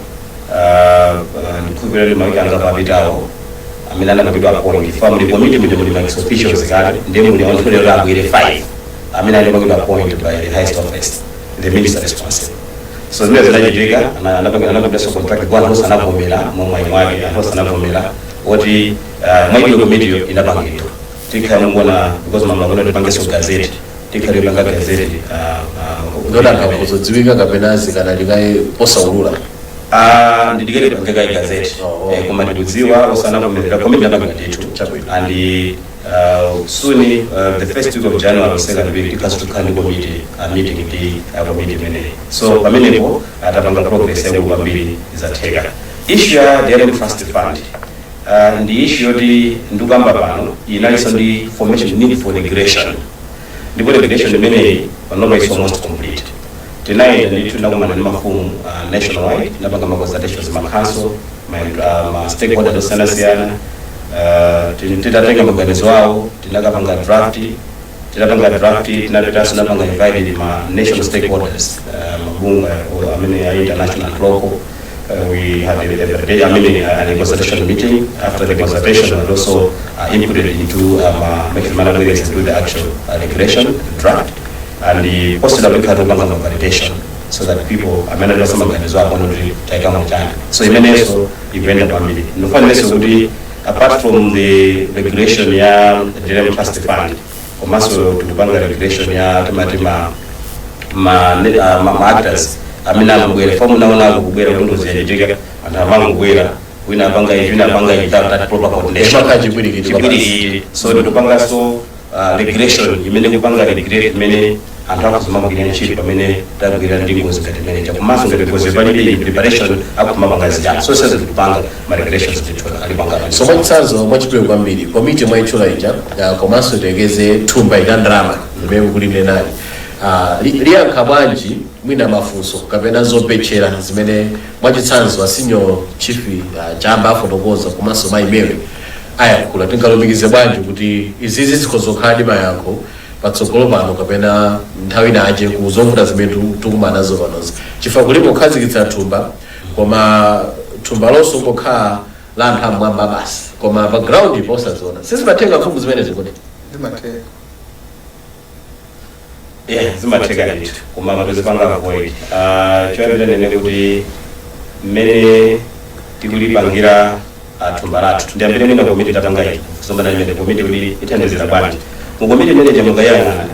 ndikhulupirira kuti mawiki anga papitawo amene anapangidwa appoint fa muli committee muli muli ma officials kale, ndiye muli anthu lero abwere 5 amene anapangidwa appoint by the highest office, the minister responsible. So zimene zinachitika, anapangidwanso contract kwa anthu osanavomera momwe mwake, anthu osanavomera oti mwaidwe committee yo inapangidwa. Tikhala mukuona because mamlamulo tipangenso gazette, tikhale panga gazette. Ndona akakuzodziwika kapena zikanalikaye posaulula? Ah, ndidikere pangeka gazette. Oh. Koma ndikudziwa osanavomerera komiti inapanga ndithu. Chabwino. And soon, the first week of January or second week, tikhaso tikhala ndi committee meeting ndi committee imeneyi. So pamenepo atapanga progress yaikulu kwambiri, zatheka. Issue ya DRM Trust Fund ndi issue yoti ndikuyamba pano inalinso ndi formation, need for regulation, ndipo regulation imeneyi panopa is almost complete. Tinayenda ndithu, tinakumana ndi mafumu nationwide, tinapanga ma consultations, ma council, ma stakeholders osiyanasiyana. Titatenga maganizo awo, tinakapanga draft. Tinapanga draft, tinapitanso tinapanga invited ma national stakeholders, mabungwe amene a international and local. We had a, I mean, a consultation meeting. After the consultation, and also inputted into making managers into the actual regulation draft, and the posted up kupanga validation so that people amene adasa maganizo apo kuti taikamo chani. So imenenso ikuyenda kwambiri. Ndikufanenso kuti apart from the regulation ya DRM Trust Fund, komanso tikupanga regulation ya timati ma actors amene akubwera fa munaona akubwera kuti ngozi yachitika, anthu amangobwera, wina apanga ichi, wina apanga ichi, without that proper coordination. Chimakhala chipwirikiti kwa basi. Chipwirikiti. So tikupanganso regulation imene kupanga regulate imene anthu akuzomapangirira ntchito pamene tagwira ndi ngozi ngati imeneja, komanso ngati ngozi palibe preparation akumapanga zijana. So sese tikupanga ma regulations ndithu alipanga. So mwachitsanzo, mwachidule kwambiri, komiti mwayitchula ija, komanso tekeze thumba ila ndalama limene kuli nali liyankha bwanji mwina mafunso kapena zopetchera zimene mwachitsanzo a Senior Chief Chamba afotokoza, komanso mayimewe ayankhula? Tingalumikize bwanji kuti izizi zikhozokhala ndi mayankho patsogolo pano kapena nthawi inache ku zovuta zimene tikumana nazo panozi? Chifukwa kulipo kukhazikitsa thumba, koma thumba lonso ngokhala la anthu amwamba basi, koma pa ground ipo osaziona. Sizimatenga mfumu zimenezi kuti? Zimatheka. Yeah, zimatheka ndithu, koma tozipanga avoid. Choyambira nene kuti mmene tikulipangira thumba lathu, ndiyambire mwina komiti tapanga iyi kusombana imene komiti kuti ithandizira bwanji. Mu komiti imene mukayang'ana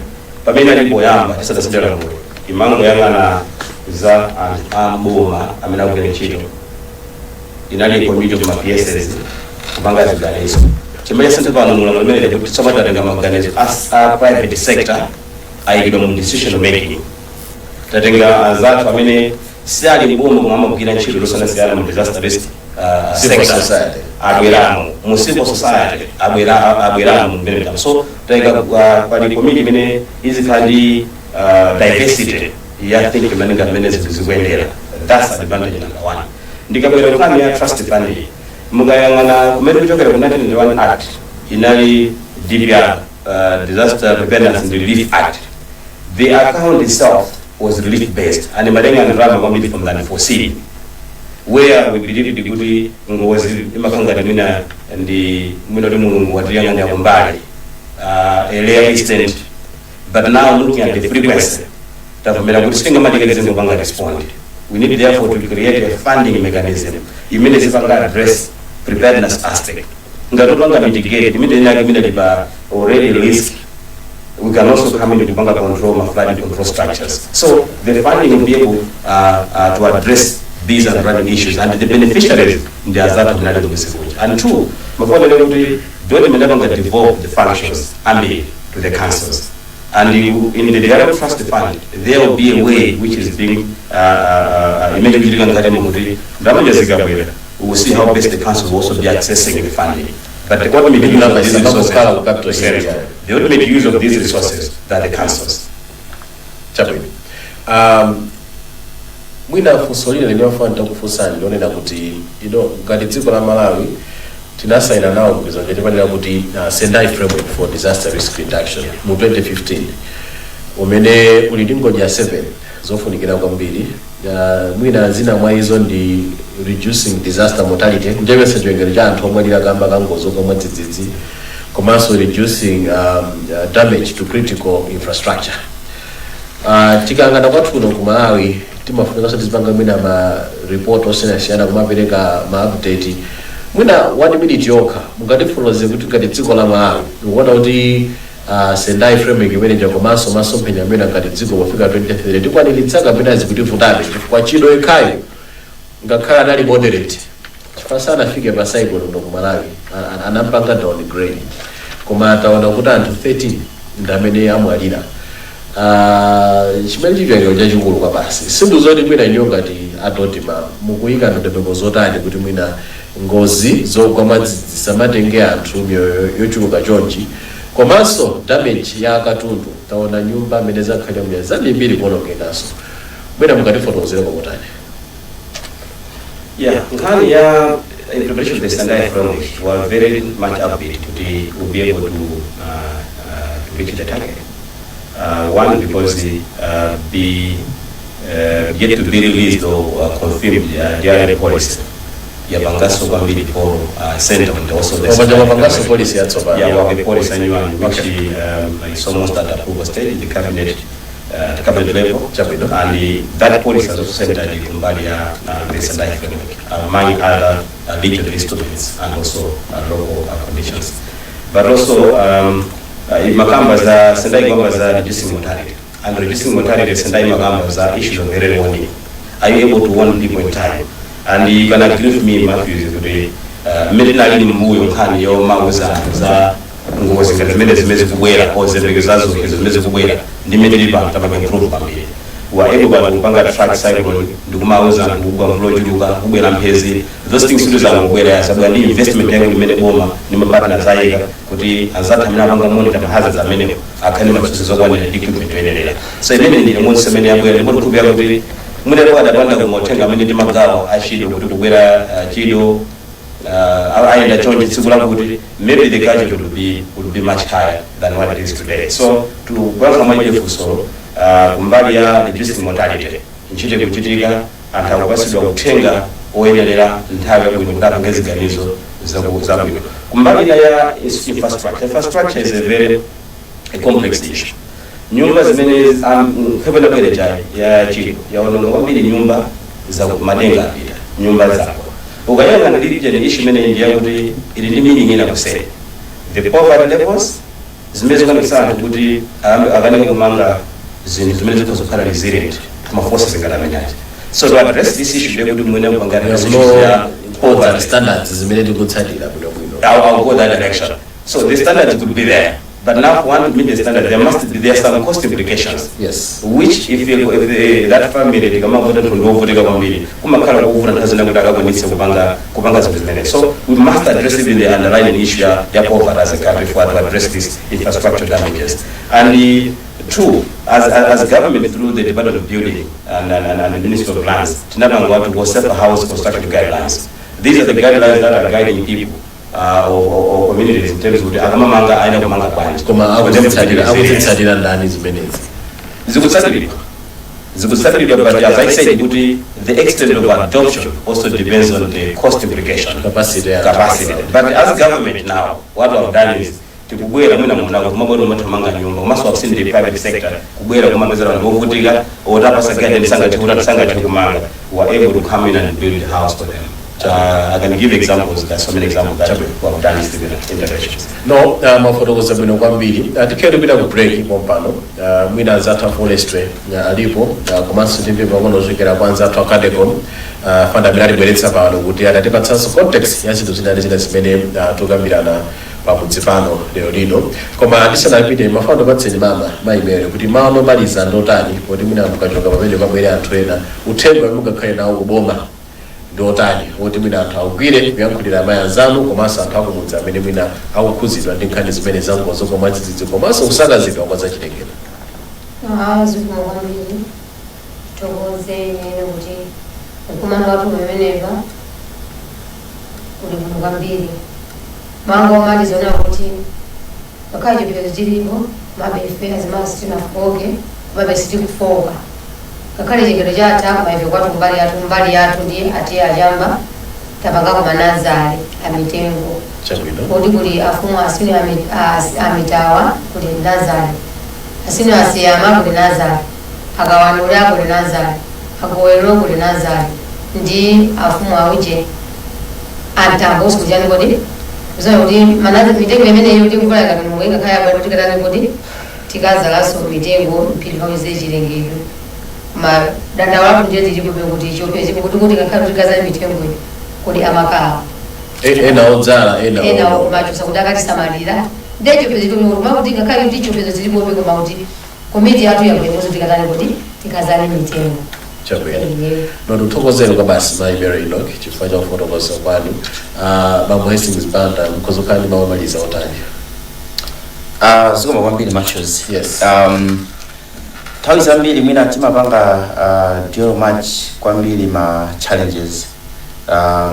pamene ali poyamba tisadasinthe lamulo, imangoyang'ana za anthu a mboma amene akugwira ntchito. Inali komiti kuma PSs kupanga ziganizo. Chimene sinthe pano mulamulo limene kuti tsopano tatenga maganizo a private sector ayikidwa mu decision making. Tatenga anzathu amene si ali mboma koma amagwira ntchito zosiyanasiyana mu disaster risk Civil sector society. Abweramo mu civil society, abweramo mmene. So taika pali komiti imene izikhala ndi diversity ya thinking imene mmene zinthu zikuyendera. That's advantage number one. Ndikabwera nkhani ya trust fund, mukayang'ana kumene kuchokera ku 1991 Act, inali DPR, Disaster Preparedness and Relief Act. The account itself was relief based and malenga ndalama kwambiri from the unforeseen, where we believed kuti ngozi imakanga mwina ndi mwina kuti Mulungu watiyang'anira kumbali, a rare incident. But now, looking at the frequency, tavomera kuti sitingamadikirize ngopanga respond. We need therefore to create a funding mechanism imene zipanga address preparedness aspect, ngati upanga mitigate imene inake imene lipa already risk. We can also come into kupanga control ma flood control structures. So the funding will be able to address these and running issues, and the beneficiaries ndi azathu ndinali kumisikuja. And two, mafonele kuti document apanga devolve the functions ambiri to the councils, and in the DRM Trust Fund there will be a way which is being imene kuchitika ngati mukuti ndalama zikabwera, We will see how best the council will also be accessing the funding. But the ultimate use of these resources, Samangokhala ku Capital Hill. the ultimate use of these resources that the councils. Chabwino. Mwina funso lina limafuna nditakufunsani, ndionena kuti ngati dziko la Malawi tinasaina nawo mgwirizano chatipanira kuti Sendai Framework for Disaster Risk Reduction mu 2015, umene uli ndi ngodya 7 zofunikira kwambiri. Mwina zina mwa izo ndi reducing disaster mortality, kuchepetsa chiwerengero cha anthu omwe kamba ka ngozi zogwa mwadzidzidzi, komanso reducing damage to critical infrastructure. Tikayang'ana kwathu kuno ku Malawi, timafunikanso tizipanga mwina ma report osiyanasiyana, kumapereka ma update. Mwina one minute yokha, mungatifotokoze kuti ngati dziko la Malawi mukuona kuti Sendai Framework imeneja komanso masomphenya amene ngati dziko pofika 2030 tikwaniritsa kapena zikutivutabe, chifukwa Chido yekhayo ngakhale anali moderate, chifukwa sanafike pa cyclone kuno ku Malawi, anampanga downgrade, koma taona kuti anthu 13 ndi amene amwalira. Chimene chiwerengero chachikulu kwa basi. Sindizoti mwina iniyo ngati a DoDMA mukuyika ndondomeko zotani kuti mwina ngozi zogwa mwadzidzidzi zisamatenge anthu miyoyo yochuluka chonchi, komanso damage ya katundu? Taona nyumba amene zakhalira mbuya zambirimbiri kuonongekanso. Mwina mukatifotokozera komotani? Yeah, nkhani ya implementation of the Sendai Framework, we are very much upbeat to will be able to reach the target. One, because the yet to be released or confirmed DRA policy yapangaso kwambiri for center and also the Paja mapangaso policy yatsopano. Yeah, we have a policy, a new one, which is almost at approval stage in the cabinet level. Chabwino. And that policy has also centered in kumbali ya the Sendai Framework, among other legal instruments and also local conditions. But also, makamba za Sendai, kamba za reducing mortality. And reducing mortality, Sendai makamba za issues of early warning. Are you able to warn people in time? And you can agree with me, Matthews, kuti mmene tinali mbuyo nkhani yomauza za ngozi ngati zimene zikubwera or ziyembekezo zazo zimene zikubwera ndi mmene tili pano, tapanga improve kwambiri. We are able to kupanga track cyclone ndikumauza anthu kugwa mvula ochuluka, kubwera mphezi. Those things ndi zangobwera, zabwera ndi investment yake imene boma ndi ma partners ayika kuti anzathu amene apanga monitor ma hazards amenewo akhale ma resources okwanira ndi equipment yoyenerera. So imene ndi imodzi imene yabwera, ndipo tikhulupirira kuti mwina padapanda kumauthenga amene timagawa a Chido kuti kubwera Chido ayenda chonchi tsiku lakuti, maybe the casualty would be much higher than what it is today. So to kuyankha mwaije funsolo, kumbali ya reducing mortality, ntchito ikuchitika, anthu akupatsidwa uthenga oyenerera nthawi yabwino kuti apange ziganizo zabwino. Kumbali ya infrastructure, infrastructure is a very a complex issue. Nyumba zimene mphepo inabwera ya Chido yaononga kwambiri nyumba za madenga, apita nyumba zako. Ukayang'ana region, issue imene ndi yakuti ili ndi meaning ina kuseri, the poverty levels zimene zikuonetsa anthu kuti akaneke kumanga zinthu zimene zikhoza kukhala resilient kuma forces ngati amenyazi. So to address this issue, ndekuti mwene kupanga There's issues no ya codes and poverty. standards zimene tikutsatira bwinobwino. I'll go that direction. So the standards could be there, but now for one to meet the standard, there must be there some cost implications, which if that family tikamavuta nthu ndiovutika kwambiri, kumakhala kuvuta nthawi zina kuti akakwanitse kupanga zinthu zimene. So we must address even the underlying issue ya poverty as a country for to address these infrastructure damages. And the two, as government through the Department of Building and the Ministry of Lands, tinapanga what we call safe house construction guidelines. These are the guidelines that are guiding people or communities in terms of kuti akamamanga aina kumanga bwanji. Koma For them to be akuzitsatira resilient. Akuzitsatira ndani zimenezi? Zikutsatiridwa, but as I said kuti the extent of adoption also depends on the cost implication, capacity ya capacity. But as government now, what we have done is tikubwera, mwina munako kumabwera umathamanga nyumba, komanso I've seen the private sector kubwera kumapezera anthu ovutika otapasa guidance, sangathe kuti sangathe kumanga, we are able to come in and build a house for them. I can give examples. There's so many examples that we have done these interventions. No, mafotokoza bwino kwambiri. Tikhe tipita ku break pompano. Mwina anzathu a forestry alipo, komanso timve pang'ono zochokera kwa anzathu a Cadecom, fanda amene atibweretsa pano kuti atatipatsanso context ya zinthu zina ndi zina zimene tikukambirana pamudzi pano lero lino. Koma tisanapite, mafano patseni mama maimere kuti mawu omaliza ndotani, poti mwina mukachoka pamene pabwere anthu ena, uthenga umene mungakhale nawo kuboma. Ndi otani oti mwina anthu agwire kuyankhulira amayi anzanu komanso anthu akumudzi amene mwina akukhuzidwa ndi nkhani zimene za ngozi zogwa mwadzidzidzi komanso kusakazidwa kwa zachilengedwe? Zikomo kwambiri. Thokoze ine kuti mkumano wathu umenepa uli bwino kwambiri. Mango omaliza kuti ngakhale chipiriro chilipo, mabe ife azimayi sitinafoke, mabe sitikufoka. Ngakhale chilengedwe chatha, koma ife kwathu mbali yathu ndi atiye achamba tapangako manazale amitengo. Kodi kuli afumu asini amitawa kuli nazale, asini asiyama kuli nazale, akawanula kuli nazale, akowero kuli nazale, ndi afumu auje antambo usikuchani. Kodi kuzoona kuti manazi mitengo imeneyo kuti mvula ikatununga ingakhala yabwino, tikatani kuti tikazalaso mitengo mphiri paweze chilengedwe. Ma dandawo lathu ndiye tilipobe kuti chiopsezo kuti ngakhale tikazala mitengo iyi, kodi amakawa Ena odzala, ena ena ono. Kumachosa kuti akatisamalira ndiye chiopsezo chilipo kuti ngakhale kuti chiopsezo chilipobe, koma kuti komiti yathu yabwinozo tikatani kuti tikazale mitengo. Chabwino. Iye. Notuthokozeni kwa basi, mayi Mary Enoch, chifukwa cha kufotokoza kwanu. Bambo Hastings Banda, mkhozokhala ndi mawu omaliza otani? Zikomo kwambiri, Matthews. Yes. Nthawi zambiri mwina timapanga deal much kwambiri ma challenges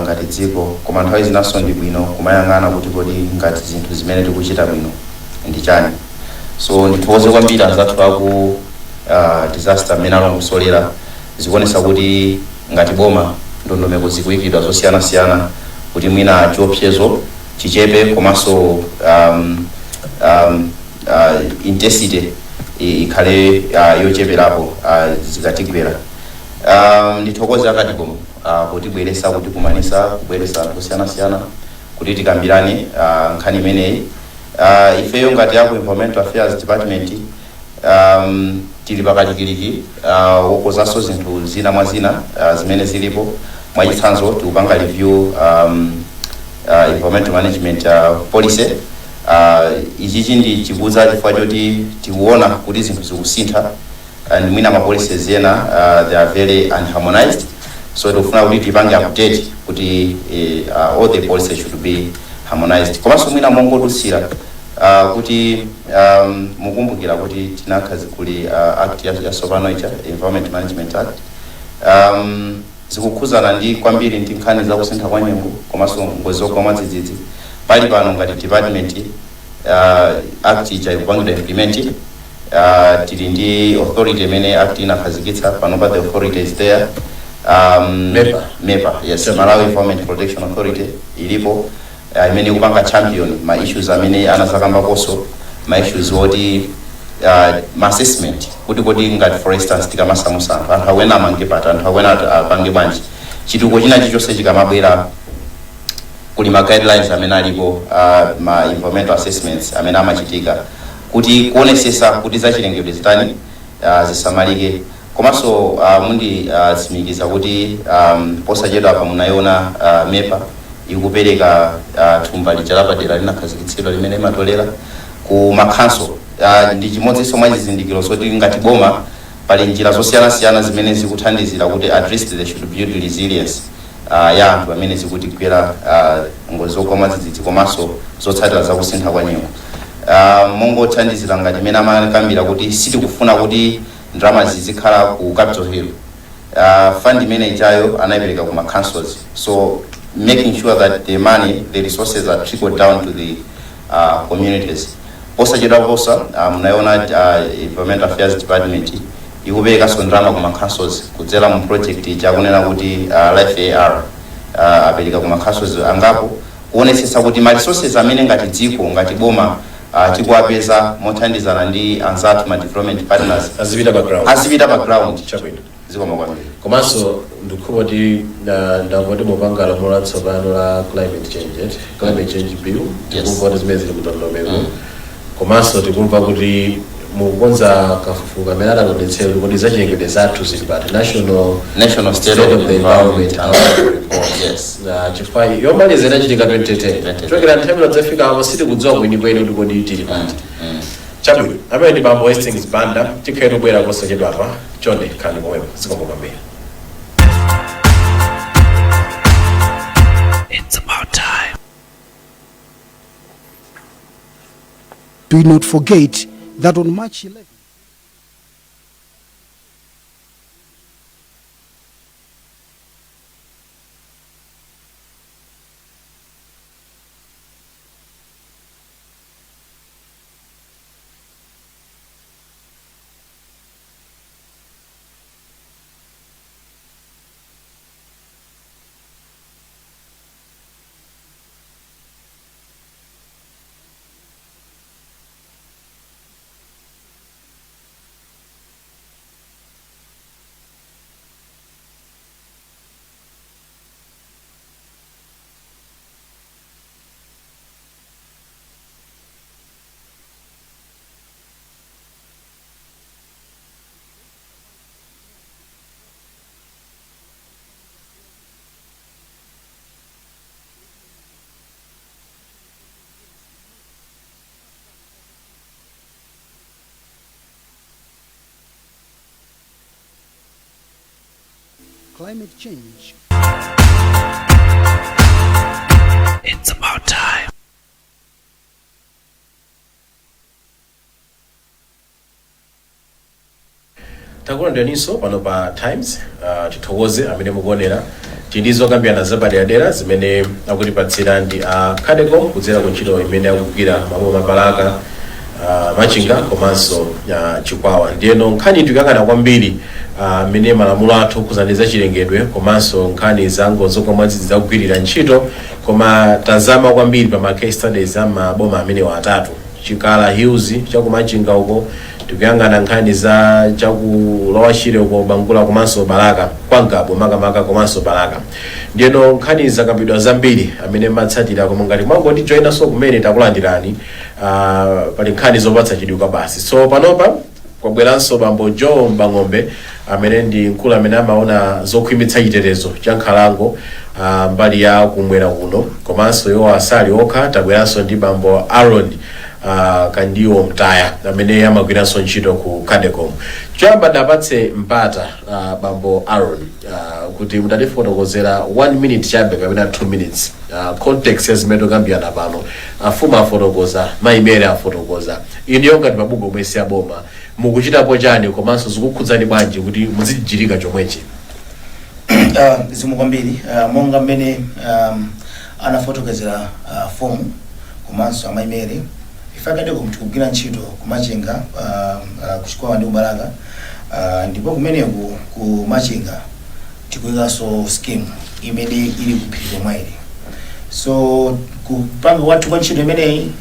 ngati dziko, koma nthawi zinanso ndi bwino kumayang'ana kuti kodi ngati zinthu zimene tikuchita bwino ndi chani. So ndithokoze kwambiri anzathu aku disaster amene alongosolera. Zikuonesa kuti ngati boma ndondomeko zikuyikidwa zosiyanasiyana kuti mwina chiopsezo chichepe komanso intensity ikhale yocheperapo zikatigwera. Ndithokoze a Cadecom kutibweresa, kutikumanisa, kubweresa anthu osiyanasiyana kuti tikambirane nkhani imeneyi. Ifeyo ngati aku Environmental Affairs Department tili pakalikiliki wokozanso zinthu zina mwa zina zimene zilipo. Mwachitsanzo, tikupanga review environmental management policy. Ichichi ndi chikuza chifukwa choti tikuona kuti zinthu zikusintha and mwina ma policies ena they are very unharmonized, so tikufuna kuti tipange update kuti all the policies should be harmonized. Komanso mwina mongodutsira kuti mukumbukira kuti tinakhazikuli act yatsopano ija, Environment Management Act. Zikukhuzana ndi kwambiri ndi nkhani zakusintha kwa nyengo komanso ngozi zogwa mwadzidzidzi. Pali pano ngati department, act ija ikupangidwa implement. Tili ndi authority imene act inakhazikitsa. Panopa the authority is there. MEPA. MEPA, yes. Malawi Environment Protection Authority ilipo, imene ikupanga champion ma issues amene anazakambakonso, ma issues oti ma assessment kuti kodi ngati for instance tikamasamusa anthu, anthu akwena amange pati, anthu akwena apange bwanji, chitukuko china chilichonse chikamabwera kuli ma guidelines amene alipo, ma environmental assessments amene amachitika kuti kuonesesa kuti zachilengedwe zitani, zisamalike. Komanso mundi tsimikiza kuti posachedwa apa munayiona MEPA ikupereka thumba lija lapadera linakhazikitsidwa limene imatolera ku makhanso. Ndi chimodzinso mwa zizindikiro zoti ngati boma pali njira zosiyanasiyana zimene zikuthandizira kuti at least they should build resilience ya anthu amene zikutigwera ngozi zogwa mwadzidzidzi komanso zotsatira zakusintha kwa nyengo. Mongothandizira ngati imene amakambira kuti sitikufuna kuti ndalama zizikhala ku Capital Hill, fund imene ijayo anayipereka ku ma councils, so making sure that the money, the resources are trickled down to the communities. Posachedwa posa munayiona Environmental Affairs Department ikuperekanso ndalama ku ma councils kudzera mu project ija akunena kuti Life AR. Apereka ku ma councils angapo kuonetsetsa kuti ma resources amene ngati dziko, ngati boma tikuwapeza mothandizana ndi anzathu ma development partners azipita pa ground. Azipita pa ground. Chabwino. Zikomo kwambiri. Komanso ndikhupa kuti ndangoti mupanga lamulo latsopano la climate change, eh? Climate change bill. Yes. Tikumva kuti zimene zili mndondomeko. Komanso tikumva kuti mukukonza kafukufuku amene adalondetsera kuti zachilengedwe zathu zili pati, national National State of the Environment Report. Yes. Na chifukwa yomaliza inachitika 2010. 2010. Chokera nthawi yodzafika apo sitikudziwa kwenikweni kuti kodi tili pati. Chabwino, amene ndi bambo Hastings Banda. Tikhale tubwera posachedwapa. Chonde khalani pomwepo. Zikomo kwambiri. It's about time. Do not forget that on March 11, climate change. It's about time. Takulandiraniso pano pa Times. Tithokoze amene mukuonera. Tili zokambirana zapaderadera zimene akutipatsira ndi a Cadecom kudzera ku ntchito imene akugwira maboma Balaka, Machinga komanso Chikwawa. Ndiyeno nkhani tikuyang'ana kwambiri mmene malamulo athu okhudzana za chilengedwe komanso nkhani za ngozi zogwa mwadzidzidzi zakugwirira ntchito, koma tazama kwambiri pa ma case studies a maboma amenewa atatu: Chikala Hills chakumachinga uko, tikuyang'ana nkhani za chaku Lower Shire uko, Bangula komanso Balaka, kwa Ngabu makamaka komanso Balaka. Ndiyeno nkhani zakambidwa zambiri amene matsatira, koma ngati mwangotijoyinanso kumene, takulandirani. Pali nkhani zopatsa chidwi basi. So panopa kwabweranso bambo Joe Mbang'ombe amene ndi mkulu amene amaona zokhwimitsa chitetezo cha nkhalango mbali ya kumwera kuno. Komanso iwo asali okha, tabweranso ndi bambo Aaron Kandiwo Mtaya amene amagwiranso ntchito ku Cadecom. Choyamba ndapatse mpata bambo Aaron kuti mutatifotokozera 1 minute chabe kapena 2 minutes context ya zimene tikambirana pano. Afumu afotokoza, maimere afotokoza, iniyo ngati mabungwe omwe si aboma mukuchitapo chani komanso zikukhudzani bwanji kuti muzichichirika chomwechi? Zikomo kwambiri. Monga mmene anafotokozera fomu komanso amaimere, ife a Cadecom tikugwira ntchito kumachinga, kuchikwawa ndi kubalaka, ndipo kumeneku ku Machinga tikuyikanso scheme imene ili kuphiri komweli. So kupanga kwathu kwa ntchito imeneyi,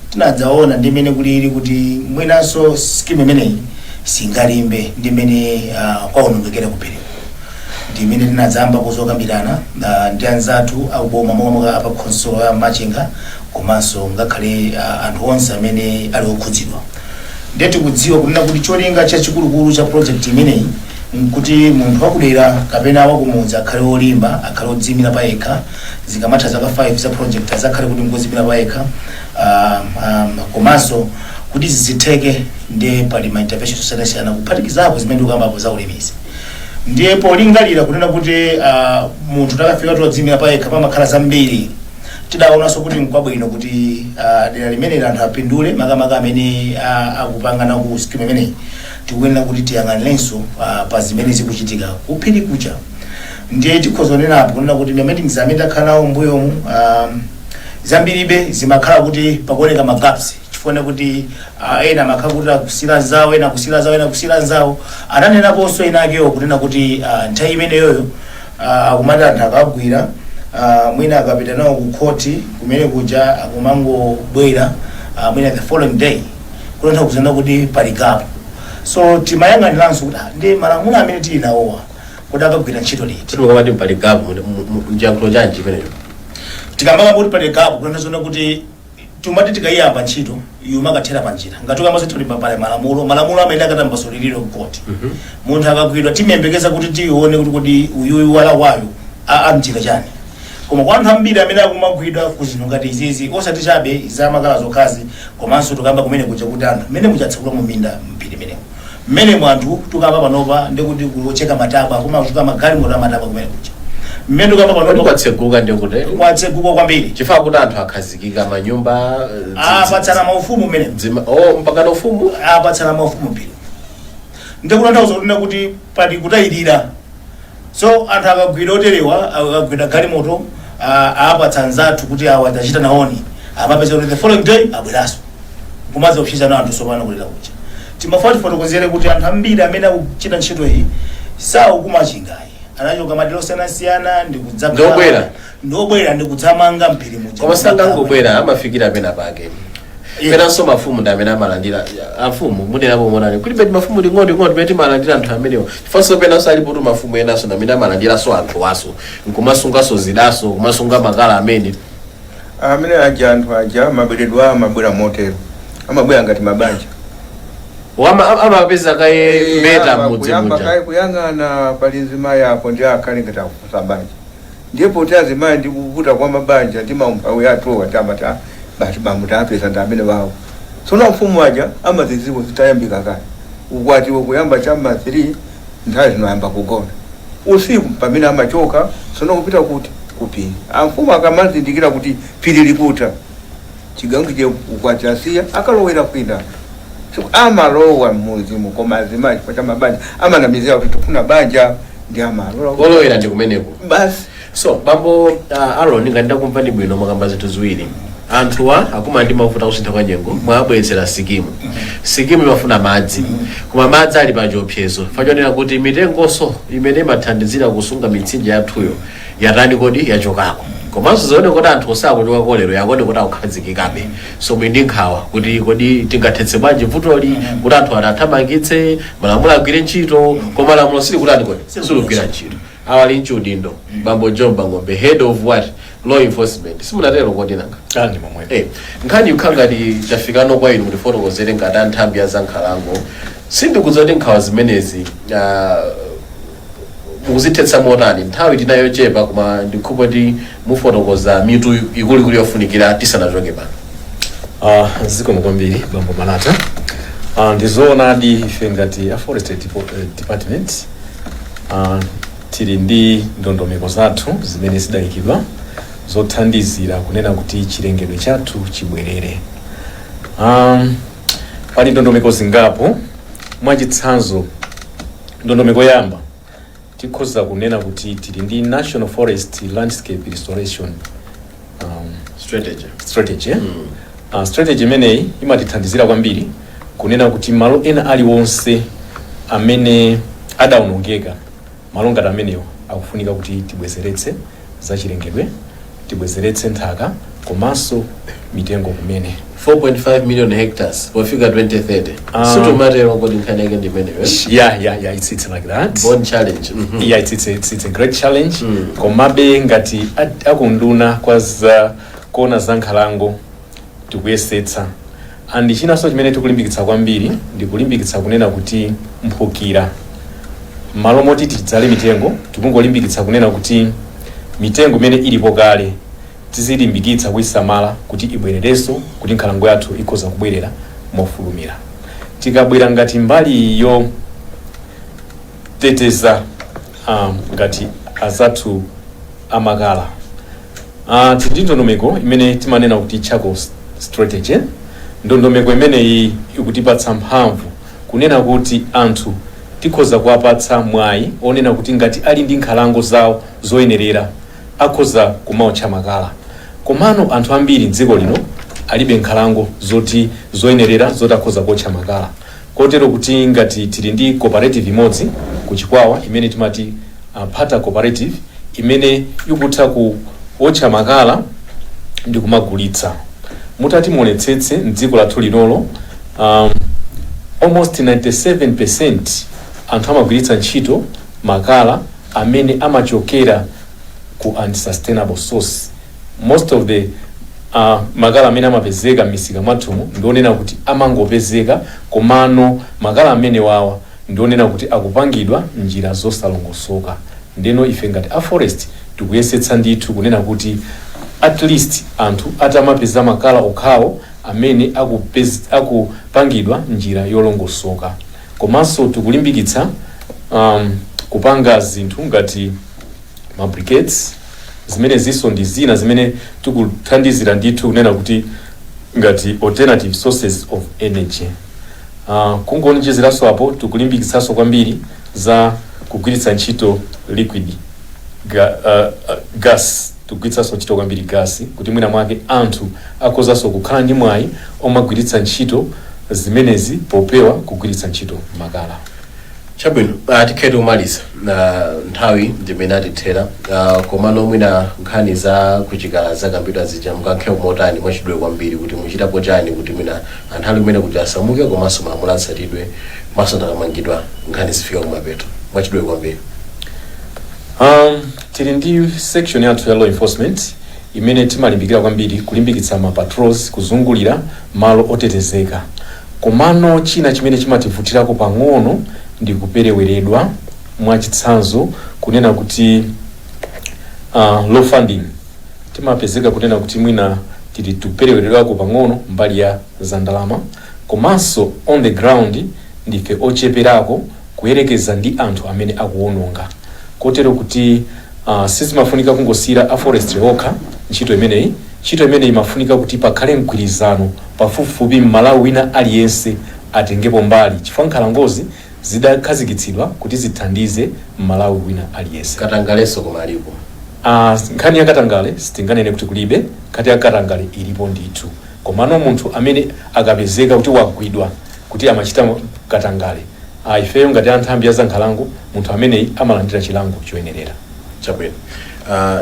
tinadzaona ndi imene kulili kuti mwinanso scheme imeneyi singalimbe ndi imene kwaonongekera kuphiriko, ndi imene tinadzamba kuzokambirana ndi anzathu akuboma, makamaka apa khonsolo ya Machinga, komanso ngakhale anthu onse amene ali okhudzidwa. Ndiye tikudziwa kunena kuti cholinga chachikulukulu cha project imeneyi nkuti munthu wakudera kapena wakumudzi akhale olimba, akhale odziyimira payekha. Zikamatha zaka 5 za project, azakhale kuti ngodziyimira payekha. Komanso kuti zizitheke, ndiye pali ma interventions osiyanasiyana, kuphatikizapo zimene ndikukambapo za ulimizi. Ndiye polingalira kunena kuti munthu takafika todziyimira payekha, pamakhala zambiri. Tidaonanso kuti nkwabwino kuti dera limeneli anthu apindule, makamaka amene akupangana ku scheme imeneyi. Tikuyenera kuti tiyang'anirenso pa zimene zikuchitika kuphiri kucha. Ndiye tikhoza kunenapo kunena kuti ma meetings amene takhala nawo mbuyomu, zambiribe zimakhala kuti pakuoneka ma gaps, chifukwa kuti ena amakhala kuti akusira zawo, ena akusira zawo, ena akusira zawo. Ananenaponso ena akewo kunena kuti nthawi imeneyoyo akumati anthu akagwira, mwina akapita nawo ku khoti kumene kuja, akumangobwera mwina the following day, kutanthauza kuzana kuti pali gap. So timayang'aniranso kuti ndi malamulo amene tili nawowa kuti akagwira ntchito liti. Kuti mukamati pali gap, mchiyankhulo chanji chimenecho? Tikambaka kuti pali gap, kutanthauza kuti tumati tikayiyamba ntchito yumakathera panjira. Ngati ukamba zoti pali malamulo, malamulo amene akatambasuliriro mkoti, munthu akagwidwa timuyembekeza kuti tione kuti kodi uyuyu walakwayo amchita chani. Koma kwa anthu ambiri amene akumagwidwa ku zinthu ngati izizi, osati chabe za makala zokhazi, komanso tukamba kumene kuja kuti anthu mmene muchatsekula mu minda mphiri imenemo, mmene anthu tukamba panopa ndikuti kulocheka matabwa, kumachuka magalimoto amatabwa kumene kuja. Mmene tikamba Kodi pano kwatseguka ndikuti kwatseguka kwambiri. Chifukwa kuti anthu akhazikika manyumba Apatsana maufumu mmene oh, mpaka na ufumu. Apatsana maufumu mpiri, ndikutanthauza kunena kuti pali kutayirira. So anthu akagwira oterewa, akagwira galimoto, apatsa anzathu kuti awa achita naoni, amapeza kuti the following day abweraso kumaza kupsisa na anthu. Sopano kulera kuja timafuna tifotokozere kuti anthu ambiri amene akuchita ntchito iyi saukumachingayi, anachoka madera osiyanasiyana ndikudzakhala. Ndiobwera. Ndiobwera ndikudzamanga mpiri muja. Koma sangangobwera, amafikira pena pake. Penanso mafumu ndi amene amalandira. Afumu munenapo monani kuti peti mafumu ting'ono ting'ono pene timalandira anthu amenewo, chifukwanso penanso alipo tu mafumu enanso ndi amene amalandiranso anthu waso nkumasungaso zidaso, kumasunga makala amene Amene aja, anthu aja mabweredwa amabwera motero, amabwera ngati mabanja. Amapeza kaye mbeta Ama mmudzi kuyamba muja. kaye kuyang'ana pali nzimayi apo, ndi akhale ngati akufunsa banja, ndipo kuti azimayi ndi kuvuta kwa mabanja ndi maumphawi athuwa tamati basi bambo tapeza ndi amene wawo. Tsono mfumu aja amazidziwa zitayambika kale ukwatiwo kuyamba chamma 3, nthawi zinoyamba kugona usiku pamene amachoka tsono kupita kuti kupiri. Amfumu akamazindikira kuti phiri likuta chigango che ukwati asiya, akalowera kwina. So, amalowa mmuzimu, koma azimayi chifukwa cha mabanja amanamizira kuti tifuna banja, ndi amalola. Kolowera ndi kumeneko. Basi. So bambo Aaron, ngati ndakumvani bwino, mwakamba zinthu ziwiri. Anthuwa akumana ndi mavuto akusintha kwa nyengo, mwabweretsera sikimu. Sikimu imafuna madzi, koma madzi ali pa chiopsezo fachonera kuti mitengonso imene imathandizira kusunga mitsinje yathuyo yatani kodi? Yachokako. Komanso zione kuti anthu osakuchoka kolero yakone kuti akukhazikikabe. So muli ndi nkhawa kuti kodi tingathetse bwanji vutoli kuti anthu atathamangitse, malamulo agwire ntchito, koma lamulo sili kutani kodi? Silikugwira ntchito. Awa ali mchiudindo bambo John Bangombe, head of what? Law enforcement, simunatero kodi nanga? Ah, ndi momwe. Nkhani ikukhala ngati tafikano kwa inu mutifotokozere ngati anthambi ya zankhalango. Sindikudziwa kuti nkhawa zimenezi mukuzithetsa motani. Nthawi tinayo yochepa, koma ndikhupa kuti mufotokoza mitu ikuluikulu yofunikira tisanachoke pano. Zikomo kwambiri bambo Malata. Ndizoonadi, ife ngati a forestry department tili ndi ndondomeko zathu zimene zidayikidwa zothandizira kunena kuti chilengedwe chathu chibwerere. Pali ndondomeko zingapo. Mwachitsanzo, ndondomeko yoyamba tikhoza kunena kuti tili ndi National Forest Landscape Restoration strategy. Strategy, eh? Strategy imeneyi imatithandizira kwambiri kunena kuti malo ena aliwonse amene adawonongeka, malo ngati amenewo akufunika kuti tibwezeretse zachilengedwe, tibwezeretse nthaka komanso mitengo kumene. 4.5 million hectares pofika 2030. Situmatero kodi? Nkhani yake ndi imeneyo, eh? Yeah, it's like that. Bon challenge. Yeah, it's a great challenge. Komabe ngati akunduna kwa za kuona za nkhalango tikuyesetsa, and chinanso chimene tikulimbikitsa kwambiri ndi kulimbikitsa kunena kuti mphukira, malo moti tidzale mitengo, tikungolimbikitsa kunena kuti mitengo imene ilipo kale tizilimbikitsa kuyisamala kuti ibwererenso, kuti nkhalango yathu ikhoza kubwerera mofulumira. Tikabwera ngati mbali yoteteza ngati azathu amakala, tili ndi ndondomeko imene timanena kuti charcoal strategy. Ndondomeko imeneyi ikutipatsa mphamvu kunena kuti anthu tikhoza kuwapatsa mwayi onena kuti ngati ali ndi nkhalango zawo zoyenerera akhoza kumaotcha makala. Komano anthu ambiri mdziko lino alibe nkhalango zoti zoyenerera zoti akhoza kuotcha makala, kotero kuti ngati tili ndi cooperative imodzi ku Chikwawa imene timati Phata Cooperative, imene ikutha kuotcha makala ndi kumagulitsa. Mutati muonetsetse mdziko lathu linolo, almost 97% anthu amagwiritsa ntchito makala amene amachokera ku unsustainable source. Most of the makala amene amapezeka m'misika mwathumu ndionena kuti amangopezeka, komano makala amene wawa ndionena kuti akupangidwa njira zosalongosoka. Ndeno ife ngati a forest tikuyesetsa ndithu kunena kuti at least anthu atamapeza makala okhawo amene akupangidwa njira yolongosoka. Komanso tikulimbikitsa kupanga zinthu ngati Ma briquettes zimene zinso ndi zina zimene tikuthandizira ndithu kunena kuti ngati alternative sources of energy. Kungonjezeranso apo, tikulimbikitsanso kwambiri za kugwiritsa ntchito liquid gas. Tikugwiritsanso ntchito kwambiri gas kuti mwina mwake anthu akhozanso kukhala ndi mwayi omagwiritsa ntchito zimenezi popewa kugwiritsa ntchito makala. Chabwino, tikhete kumaliza na nthawi ndimene atithera, komano mwina nkhani za kuchikala zakambidwa zija mukankhe motani mwachidule kwambiri, kuti muchitapo chani kuti mwina anthu ali kumene kuti asamuke, komanso malamulo atsatidwe, komanso ndakamangidwa nkhani zifika kumapeto, mwachidule kwambiri? Tili ndi section yathu ya law enforcement imene timalimbikira kwambiri kulimbikitsa ma patrols kuzungulira malo otetezeka. Komano china chimene chimativutirako pang'ono ndi kupereweredwa, mwachitsanzo kunena kuti low funding. Timapezeka kunena kuti mwina tili tikupereweredwako pang'ono mbali ya zandalama, komanso on the ground ndife ocheperako kuyerekeza ndi anthu amene akuwononga, kotero kuti sizimafunika kungosiyira a forestry okha ntchito imeneyi. Ntchito imeneyi imafunika kuti pakhale mgwirizano, pafupifupi Mmalawi wina aliyense atengepo mbali, chifukwa nkhalangozi zidakhazikitsidwa kuti zithandize Mmalawi wina aliyense. Katangalenso koma alipo? Nkhani ya katangale sitinganene kuti kulibe. Nkhani ya katangale ilipo ndithu, komano munthu amene akapezeka kuti wagwidwa kuti amachita katangale, ifeyo ngati anthambi ya zankhalango, munthu ameneyi amalandira chilango choyenerera. Chabwino,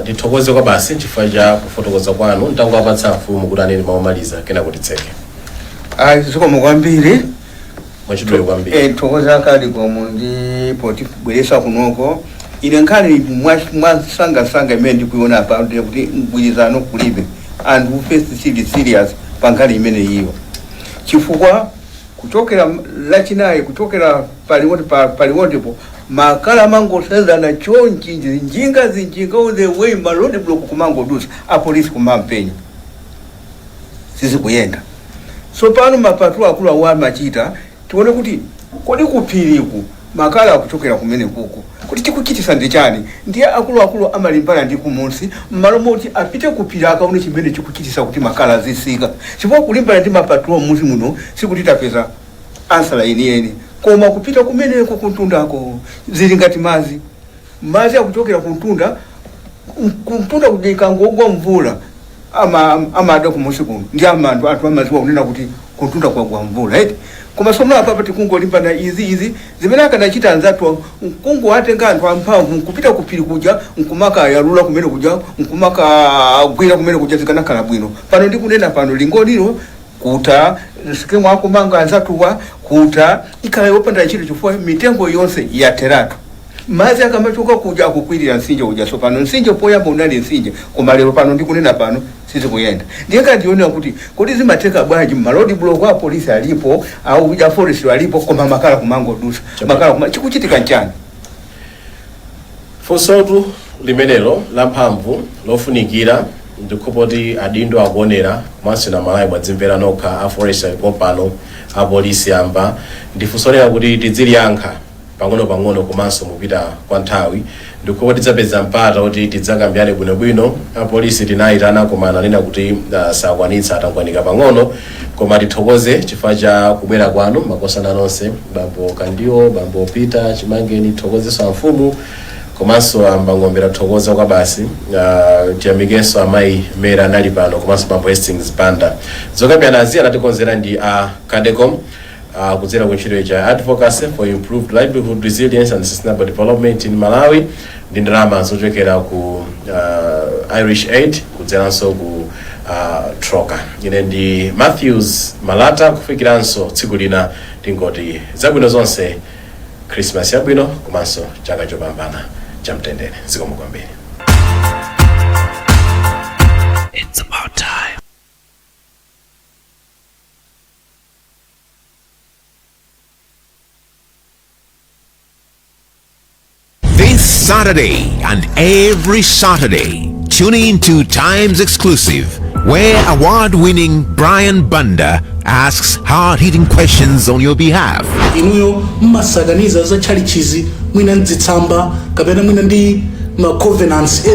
ndithokoze kwa basi chifukwa cha kufotokoza kwanu. Ntangowapatsa mfumu kuti anene maomaliza, kena kuti tseke. Ayi, zikomo kwambiri. Mwachidule kwambiri. Thokoza CADECOM ndi potibweresa kunoko. Ine nkhani mwasangasanga imene ndikuiona apa ndiye kuti mgwirizano kulibe, anthu first sili serious pa nkhani imene iyo, chifukwa kuchokera Lachinayi, kuchokera paliwonde paliwondepo makala amangosenzana chonchi, zinjinga zinjinga all the way, ma road block kumangodusa, apolisi kumampenya, sizikuyenda. So pano ma patrol akulu awo amachita tione kuti kodi kuphiriku makala akuchokera kumene kuko, kuti chikuchitisa ndi chani? Ndiye akuluakulu amalimbana ndi kumunsi m'malo moti apite kuphiri akaone chimene chikuchitisa kuti makala azisika, chifukwa kulimbana ndi ma patrol muzi muno sikuti tapeza answer yeniyeni, koma kupita kumeneko kuntundako zili ngati mazi. Mazi akuchokera kuntunda, kuntunda kuti ikangogwa mvula amada kumusi kuno, ndi amandu anthu amaziwa kunena kuti kuntunda kwagwa mvula, eti? Koma somo apapa tikungolimbana izi izi zimene akanachita anzathu nkungowatenga anthu amphamvu nkupita kuphiri kuja, nkumakayalula kumene kuja, nkumakagwira kumene kuja, zikanakhala bwino. Pano ndikunena pano, lingonilo kuta scheme akumanga anzathuwa kuta ikhala yopanda ntchito, chifukwa mitengo yonse yateratu. Madzi akamachoka kuja akukwirira mtsinje uja. So pano mtsinje poyamba unali mtsinje, koma lero pano ndikunena pano sizikuyenda. Ndiye kandionera kuti kodi zimatheka bwanji? Ma road block a polisi alipo, au ya forest alipo, koma makala kumangodusa, makala kuma chikuchitika nchani? Funsotu limenelo lamphamvu lofunikira, ndikhopoti adindo akuonera, komanso na Malawi mwadzimvera nokha. A forest alipo pano, apolisi amba, ndifunso kuti tidziliyankha pang'ono-pang'ono komanso mupita kwa nthawi. Ndikhopo tidzapeza mpata kuti tidzakambirane bwinobwino. Apolisi tinayitana koma ananena kuti sakwanitsa, atangwanika pang'ono. Koma tithokoze chifukwa cha kubwera kwanu, makosana nonse, bambo Kandiwo, bambo Peter Chimangeni, tithokozenso amfumu komanso ambang'ombe, tathokoza kwa basi. Tiyamikenso amayi Mera anali pano, komanso bambo Hastings Banda. Zokambiranazi anatikonzera ndi a CADECOM kudzera ku ntchito ya Advocacy for Improved Livelihood Resilience and Sustainable Development in Malawi ndi ndalama zochokera ku Irish Aid kudzeranso ku Troca. Ine ndi Matthews Malata, kufikiranso tsiku lina tingoti zabwino zonse, Christmas yabwino komanso chaka chopambana chamtendere. Zikomo kwambiri. It's about time. This Saturday and every Saturday, tune in to Times Exclusive, where award-winning Brian Banda asks hard-hitting questions on your behalf. Inuyo mmasakaniza za tchalichizi mwina mdzitsamba kapena mwina ndi Ma covenants.